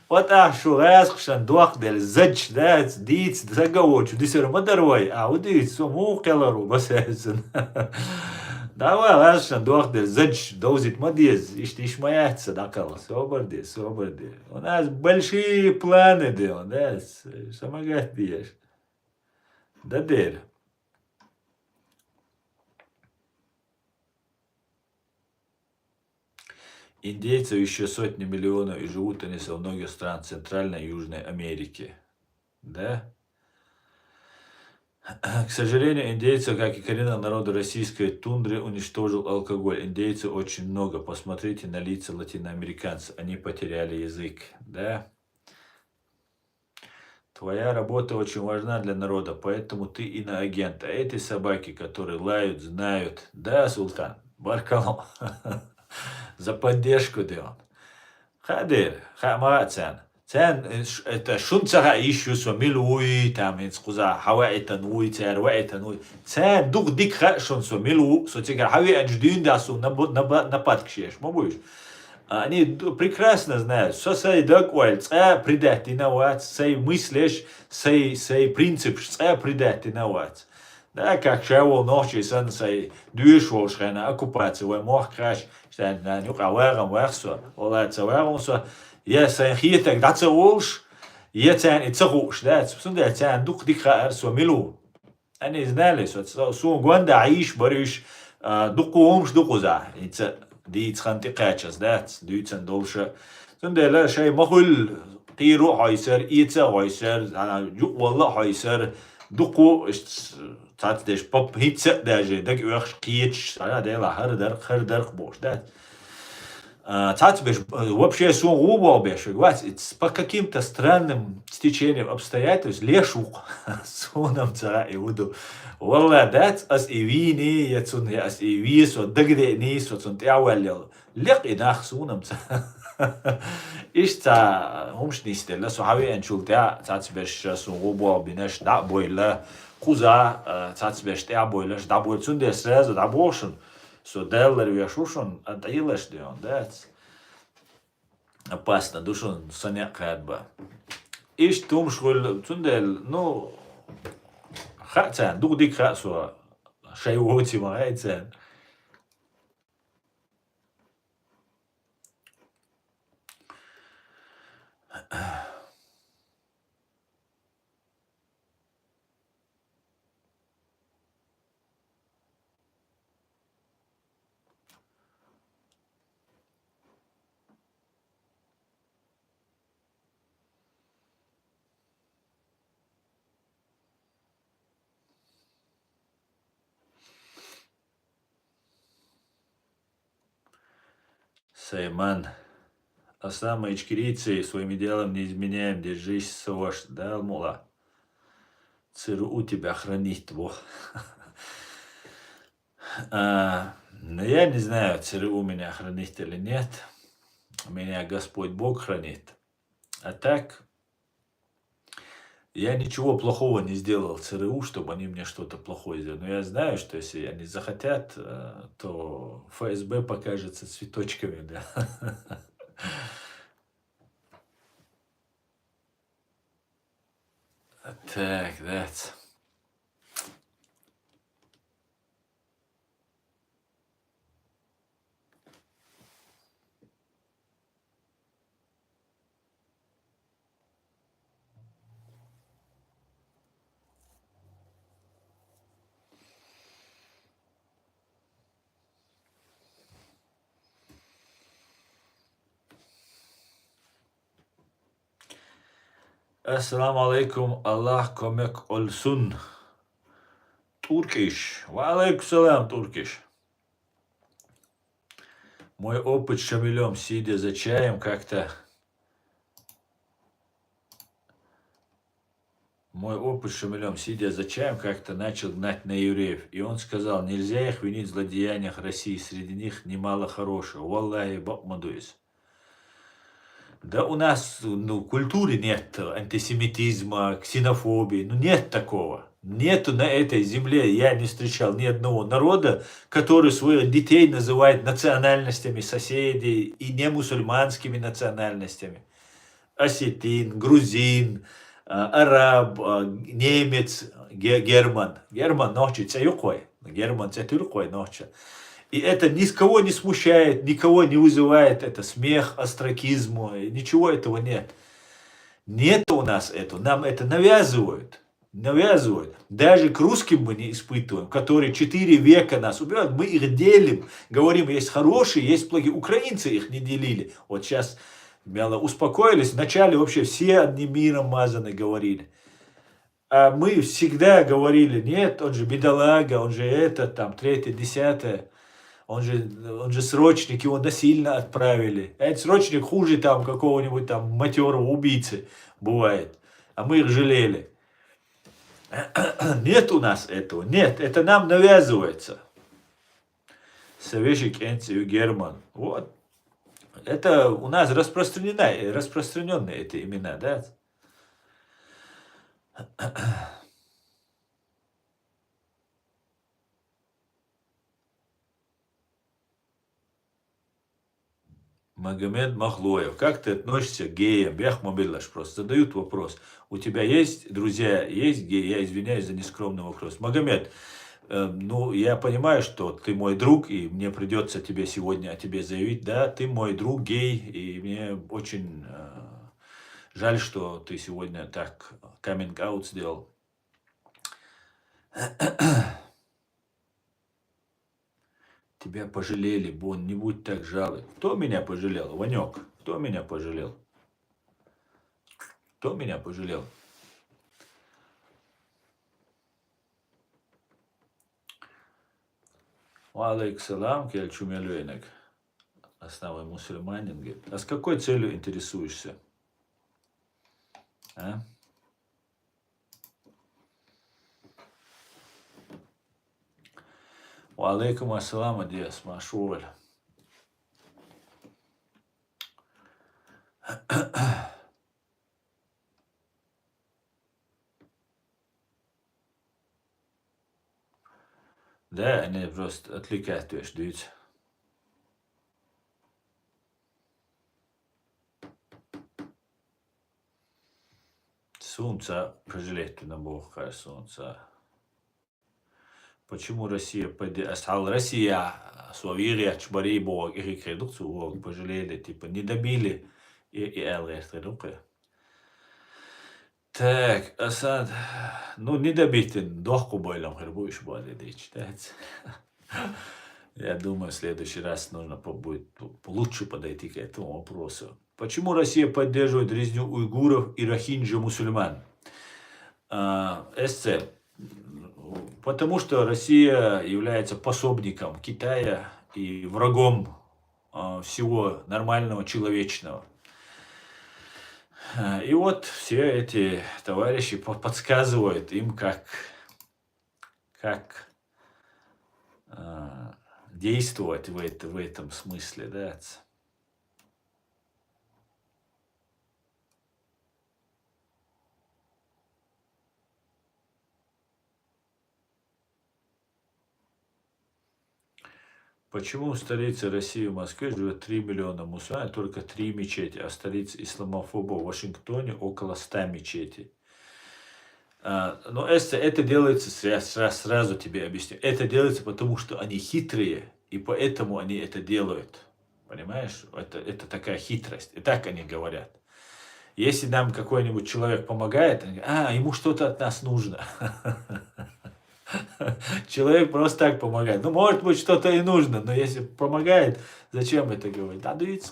Ват ахь шу гӀазкхашна дохделла, задча дац, дийца, сага а воцуш дисар ма дара вай. А хӀун дийца, со муха кхелхар ву Басаев сан? Давай, гӀазкхашна дохделла, задча довзийта ма деза, иштта йиш ма яц сан дӀакхалха. Собар де, собар де. У нас большие планы де, у нас, сама гатде еш. Да дера. Индейцев ещё сотни миллионов, и живут они со многих стран Центральной и Южной Америки. Да? К сожалению, индейцев, как и коренных народов российской тундры, уничтожил алкоголь. Индейцев очень много. Посмотрите на лица латиноамериканцев. Они потеряли язык. Да? Твоя работа очень важна для народа, поэтому ты иноагент. А эти собаки, которые лают, знают. Да, Султан, баркалла. За поддержку, де он. Хадер, ха ма цан. Цан, э, ш-, это шун ца ха иш ю со мил вуй, там, инц куза, ха ваитан вуй, цар ваитан вуй. Цан дух дик ха шун со мил ву, со цигар ха ви анч дюн да су на бу-, на ба-, на падкшеш, ма буйш. Они д-, прекрасно знают, со сай даг ойл, цкъа предать дина вац, сай мыслеш, сай, сай принципш цкъа предать дина вац. Да, как ша вол нохчий сан сай дуьйш волш хена оккупация вай мохк хаш, штан, нан юкъа вагам вах со, ола ца вагам со, я сайн хетаг да ца волш, я цан и ца хуш, да, цунда цан дук дик хаар со милу. Они знали, со, со, сун гонда айш бариш, а, дукху умш дукхуза. Ица дийц хан тикачас дац, дюйцан долша. Цундела шай махул киру хойсер, ица хойсер, а, ювалла хойсер, дукху, ш-, цац деш пап, хица даже, даг уяхш киеч, а, дела хар дарк, хар дарк бош, дац. А, цац беш, э, вообще сун губал беш, вац, it's по каким-то странным стечениям обстоятельств, леш вук. Сунам ца и уду. Валла, дац, ас и вини, я цун, я ас и вис, вот дагде нис, вот цун тя валил. Лек и нах сунам ца. Иш ца, умш нис дела, со хави анчул тя, цац беш, сун губал бинеш, да бойла, куза, э, цац беш тя бойла, да бой цун де сразу, да бошун. Со даллар вешушун, а да илаш де он, дац. Опасно, душун саня кхаьба. Иш тумш хуьлу, цундел, ну, хаа царна, дукха дика хаа со, шай вовци ма хаа царна. Сайман. Аслан, мы, ичкерийцы, своим идеалам не изменяем. Держись, Саваш. Да, мула. ЦРУ тебя хранит, во. А, ну, я не знаю, ЦРУ меня хранит или нет. Меня Господь Бог хранит. А так, я ничего плохого не сделал ЦРУ, чтобы они мне что-то плохое сделали. Но я знаю, что если они захотят, э, то ФСБ покажется цветочками, да. Так, that's. Ассаламу алейкум, Аллах кёмек олсун. Туркиш. Ва алейкум салам, Туркиш. Мой опыт с шамилём, сидя за чаем, как-то Мой опыт с Шамилём, сидя за чаем, как-то начал гнать на евреев. И он сказал: «Нельзя их винить в злодеяниях России, среди них немало хорошего». Валлахи, бакъ ма дуй из. Да у нас, ну, в культуре нет антисемитизма, ксенофобии. Ну, нет такого. Нету на этой земле, я не встречал ни одного народа, который своих детей называет национальностями соседей и не мусульманскими национальностями. Осетин, грузин, а, араб, а, немец, ге-, герман. Герман нохчий цӀи юкъ вай. Герман цӀи туьллу-кх вай нохча. И это ни с кого не смущает, никого не вызывает это смех, остракизм, и ничего этого нет. Нет у нас этого, нам это навязывают. Навязывают. Даже к русским мы не испытываем, которые четыре века нас убивают. Мы их делим. Говорим, есть хорошие, есть плохие. Украинцы их не делили. Вот сейчас мало успокоились. Вначале вообще все одним миром мазаны говорили. А мы всегда говорили: «Нет, он же бедолага, он же это, там, третье, десятое. Он же, он же срочник, его насильно отправили». А этот срочник хуже там какого-нибудь там матерого убийцы бывает. А мы их жалели. Нет у нас этого. Нет, это нам навязывается. Савеши кӀенцӀи ю Герман. Вот. Это у нас распространена, распространённые эти имена, да? Магомед Махлоев, как ты относишься к геям? Бехк ма биллалаш, просто задают вопрос. У тебя есть друзья, есть геи? Я извиняюсь за нескромный вопрос. Магомед, э, ну, я понимаю, что ты мой друг, и мне придётся тебе сегодня о тебе заявить. Да, ты мой друг гей, и мне очень, э, жаль, что ты сегодня так каминг-аут сделал. Тебя пожалели, Бон, не будь так жалок. Кто меня пожалел, Ванёк? Кто меня пожалел? Кто меня пожалел? Ва алейкум салам, кел чу мел вейнаг. Основной мусульманин, говорит. А с какой целью интересуешься? А? Ва алейкум ассалам, Адиас, машгъул. Да, они просто отвлекают, то есть, дуьйцу. Суна ца пожалеть вина боху, суна ца. Почему Россия подде-, ас хьал Россия, со вегӀ етташ барий боху, и хи хир ду цу вогӀу, пожалели, типа, не добили, и, и аьлла гӀерта хир ду кхе. Так, Асад, ну, не добитин, доккха бойла хир бу уьш баде дича, дац? Я думаю, в следующий раз нужно по-, будет по-, лучше подойти к этому вопросу. Почему Россия поддерживает резню уйгуров и рохинджа мусульман? А, эсце. Потому что Россия является пособником Китая и врагом, а, всего нормального, человечного. А, и вот все эти товарищи по-, подсказывают им, как, как, а, действовать в эт-, в этом смысле, да. Почему в столице России, в Москве, живет три миллиона мусульман, только три мечети, а в столице исламофобов в Вашингтоне около ста мечетей? А, но это, это делается, сра-, сра-, сразу тебе объясню, это делается потому, что они хитрые, и поэтому они это делают. Понимаешь? Это, это такая хитрость. И так они говорят. Если нам какой-нибудь человек помогает, они говорят: «А, ему что-то от нас нужно». Человек просто так помогает. Ну, может быть, что-то и нужно, но если помогает, зачем это говорить? Надо видеть.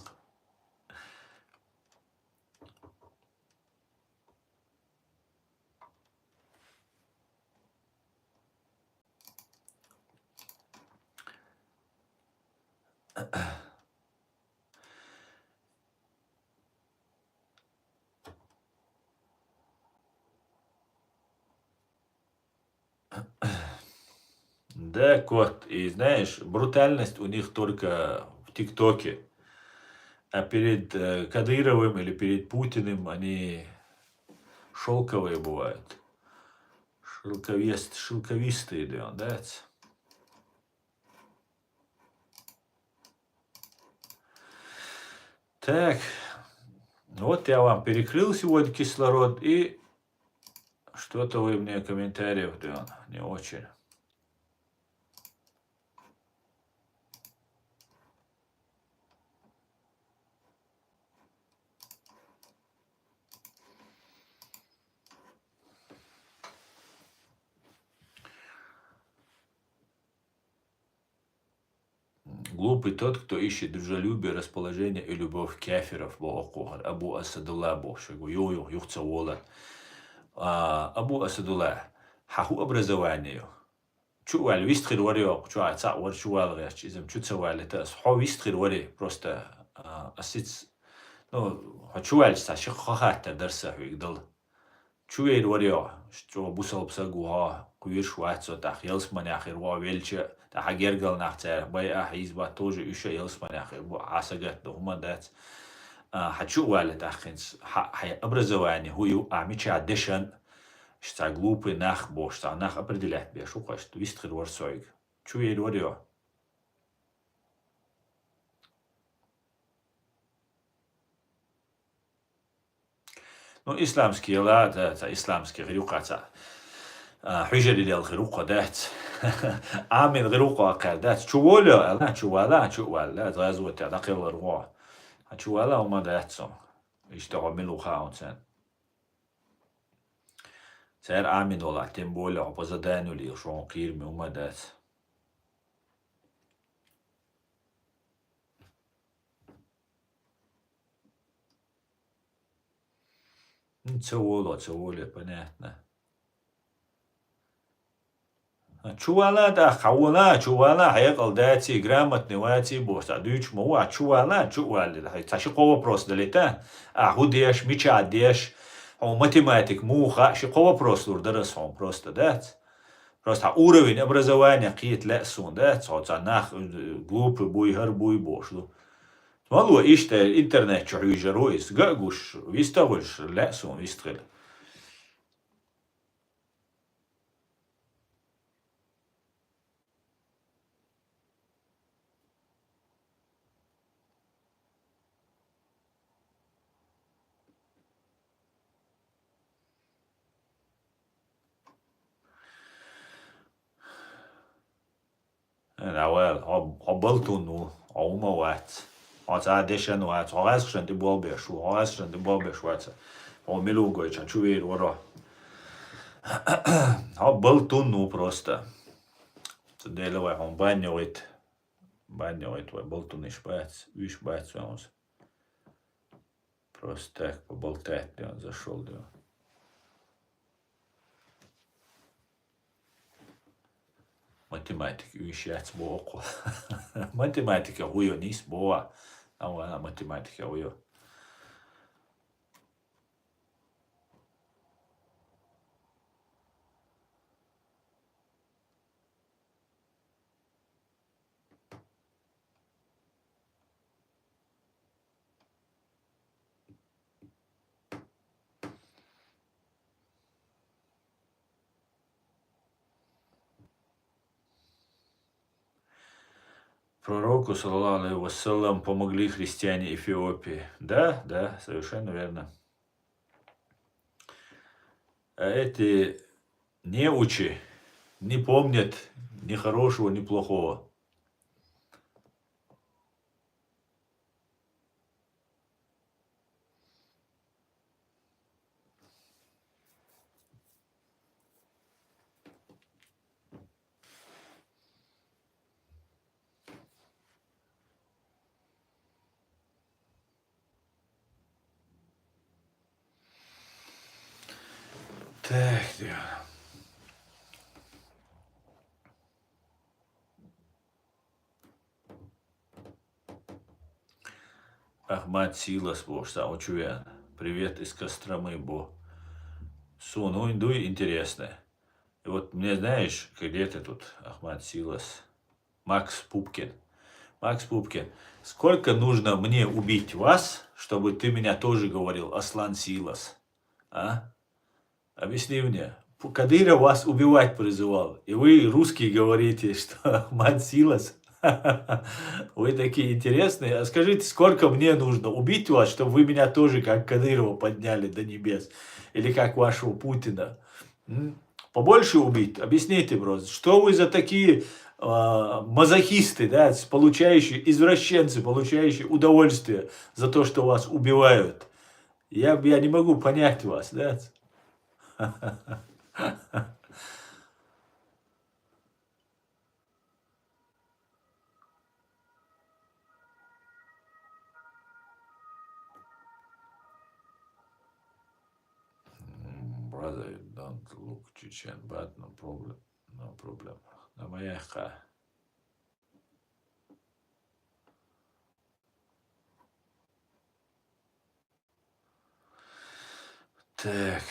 Да, кот. И знаешь, брутальность у них только в ТикТоке. А перед э, Кадыровым или перед Путиным они шелковые бывают. Шелковист, шелковистые, да, он, да? Так, вот я вам перекрыл сегодня кислород, и что-то вы мне комментариев, да, не очень. Глупый тот, кто ищет дружелюбие, расположение и любовь кафиров, бо оккухар. Абу Асадулла бо шего. Йо, йо, юхца волан. А, Абу Асадулла, хьа ху образование? Чу вал вист хир вари окку, чу а ца вар чу вал герч, изам чу ца валита. Хо вист хир вари, просто а, асиц. Ну, хо чу вал ца ши хахаттар дарса хуйг дал. Чу вейр варио, чо бусалб саг вуха, куйрш вац со, тах ялсманях ир вуха велча, тах гергал нах царах бай ах, из ба тоже уьша ялсманях ир бу, а сагат да хуман дац. А, ха чу вале таххинц, ха, ха образование хую, а мича дешан, шца глупый нах бош, ца нах определять беш, у кашт, вист хир вар сойг. Чу вейр варио. Ну, исламский яла, да, ца исламский гъирукъа ца. А, хьужари лел гъирукъа дац. Амин гъирукъа акъар дац. Чу волё, ала, чу вала, чу вала, газу те, да къелар во. А чу вала, ума дац сон. Ишта го милу хаун цен. Цер амин вола, тем более, по заданию ли, шо он къирми, ума дац. М, ца воло, ца воле, понятно. А чувала да, хавуна, чувала, хьекъал даци, грамотный ваци, бос, а дуьч ма ву, а чувала, чували, хай, ца ши кхо вопрос далита, а ху деш, мича деш, хьо математик муха, ши кхо вопрос лур дарас хьо просто, дац? Просто хьа уровень образования кхета лаьа суна, да, цхьа ца нах, э, глупый буй, хӀара буй бохуш ду. Мало иштта интернет чу хьуьйжар ву иза, га а гуш, вист а хуьлуш, лаьа суна вист хила. Э, давай, хьо, хьо балтун ву, хьо хӀума вац. Хьо ца дешан вац, хьо гӀазкхашан тӀе болбеш ву, хьо гӀазкхашан тӀе болбеш вац. Хьо милугойча чу вер воро. Хьо балтун ву просто. Цу дела вай хьо банне вайт. Банне вайт вай балтун иш бац, уьш бац вай хьо. Просто так поболтать, да, он зашёл, да. Математика уьш яц боху. Математика гуйо нис бова. А вона математика гуйо. Пророку, саллаллаху алейхи вассалям, помогли христиане Эфиопии. Да, да, совершенно верно. А эти неучи не помнят ни хорошего, ни плохого. Так, да. Ахмат Силас бохуш цхьа очувеана. Привет из Костромы бо. Суна хӀунда дуй интересное. И вот мне, знаешь, где-то тут Ахмат Силас, Макс Пупкин. Макс Пупкин, сколько нужно мне убить вас, чтобы ты меня тоже говорил Аслан Силас? А? Объясни мне. Пу- Кадыров вас убивать призывал, и вы, русские, говорите, что Ахмат Силас. Вы такие интересные. А скажите, сколько мне нужно убить вас, чтобы вы меня тоже, как Кадырова, подняли до небес? Или как вашего Путина? М? Побольше убить? Объясните просто, что вы за такие а, мазохисты, да, с- получающие, извращенцы, получающие удовольствие за то, что вас убивают? Я, я не могу понять вас, да? Brother, don't look Chechen, but no problem. No problem. На моя ха. Так.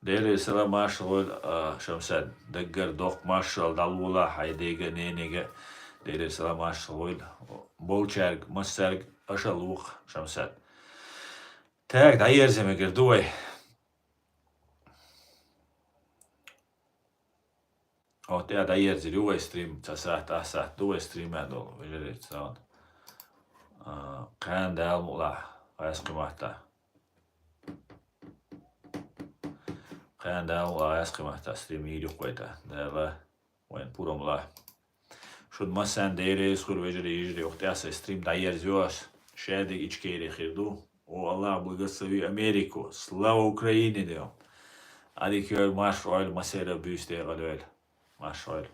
Дера салам, маршал войла, а, Шамсад. Даггара доккха маршал дӀалула хьай дега, ненега. Дера салам, маршал войла. Болчаьрга, массаьрга ашал вух, Шамсад. Так, дӀаерза мегар ду вай. О, тӀе дӀаерзар ю вай стрим, ца сахьат, а сахьат ду вай стримаь долу, вежарий, цхьаьна. А, кхана Дала мукъ лахь, гӀаьскхи матта. Кхана Дала мукъ лахь, гӀаьскхи матта стрим йийр ю-кх вай тӀа. Дала вайна пурам лахь. Шуна массарна Дела реза хуьлда, вежарий, йижарий, юха тӀе сайн стрим дӀаерзайо ас. Шадерг Ичкери хир ду. О, Аллах, благослови Америку! Слава Украине! Дела. Ӏадика йойла, марша Ӏойла, массеран буьйса декъала йойла. Марша Ӏойла.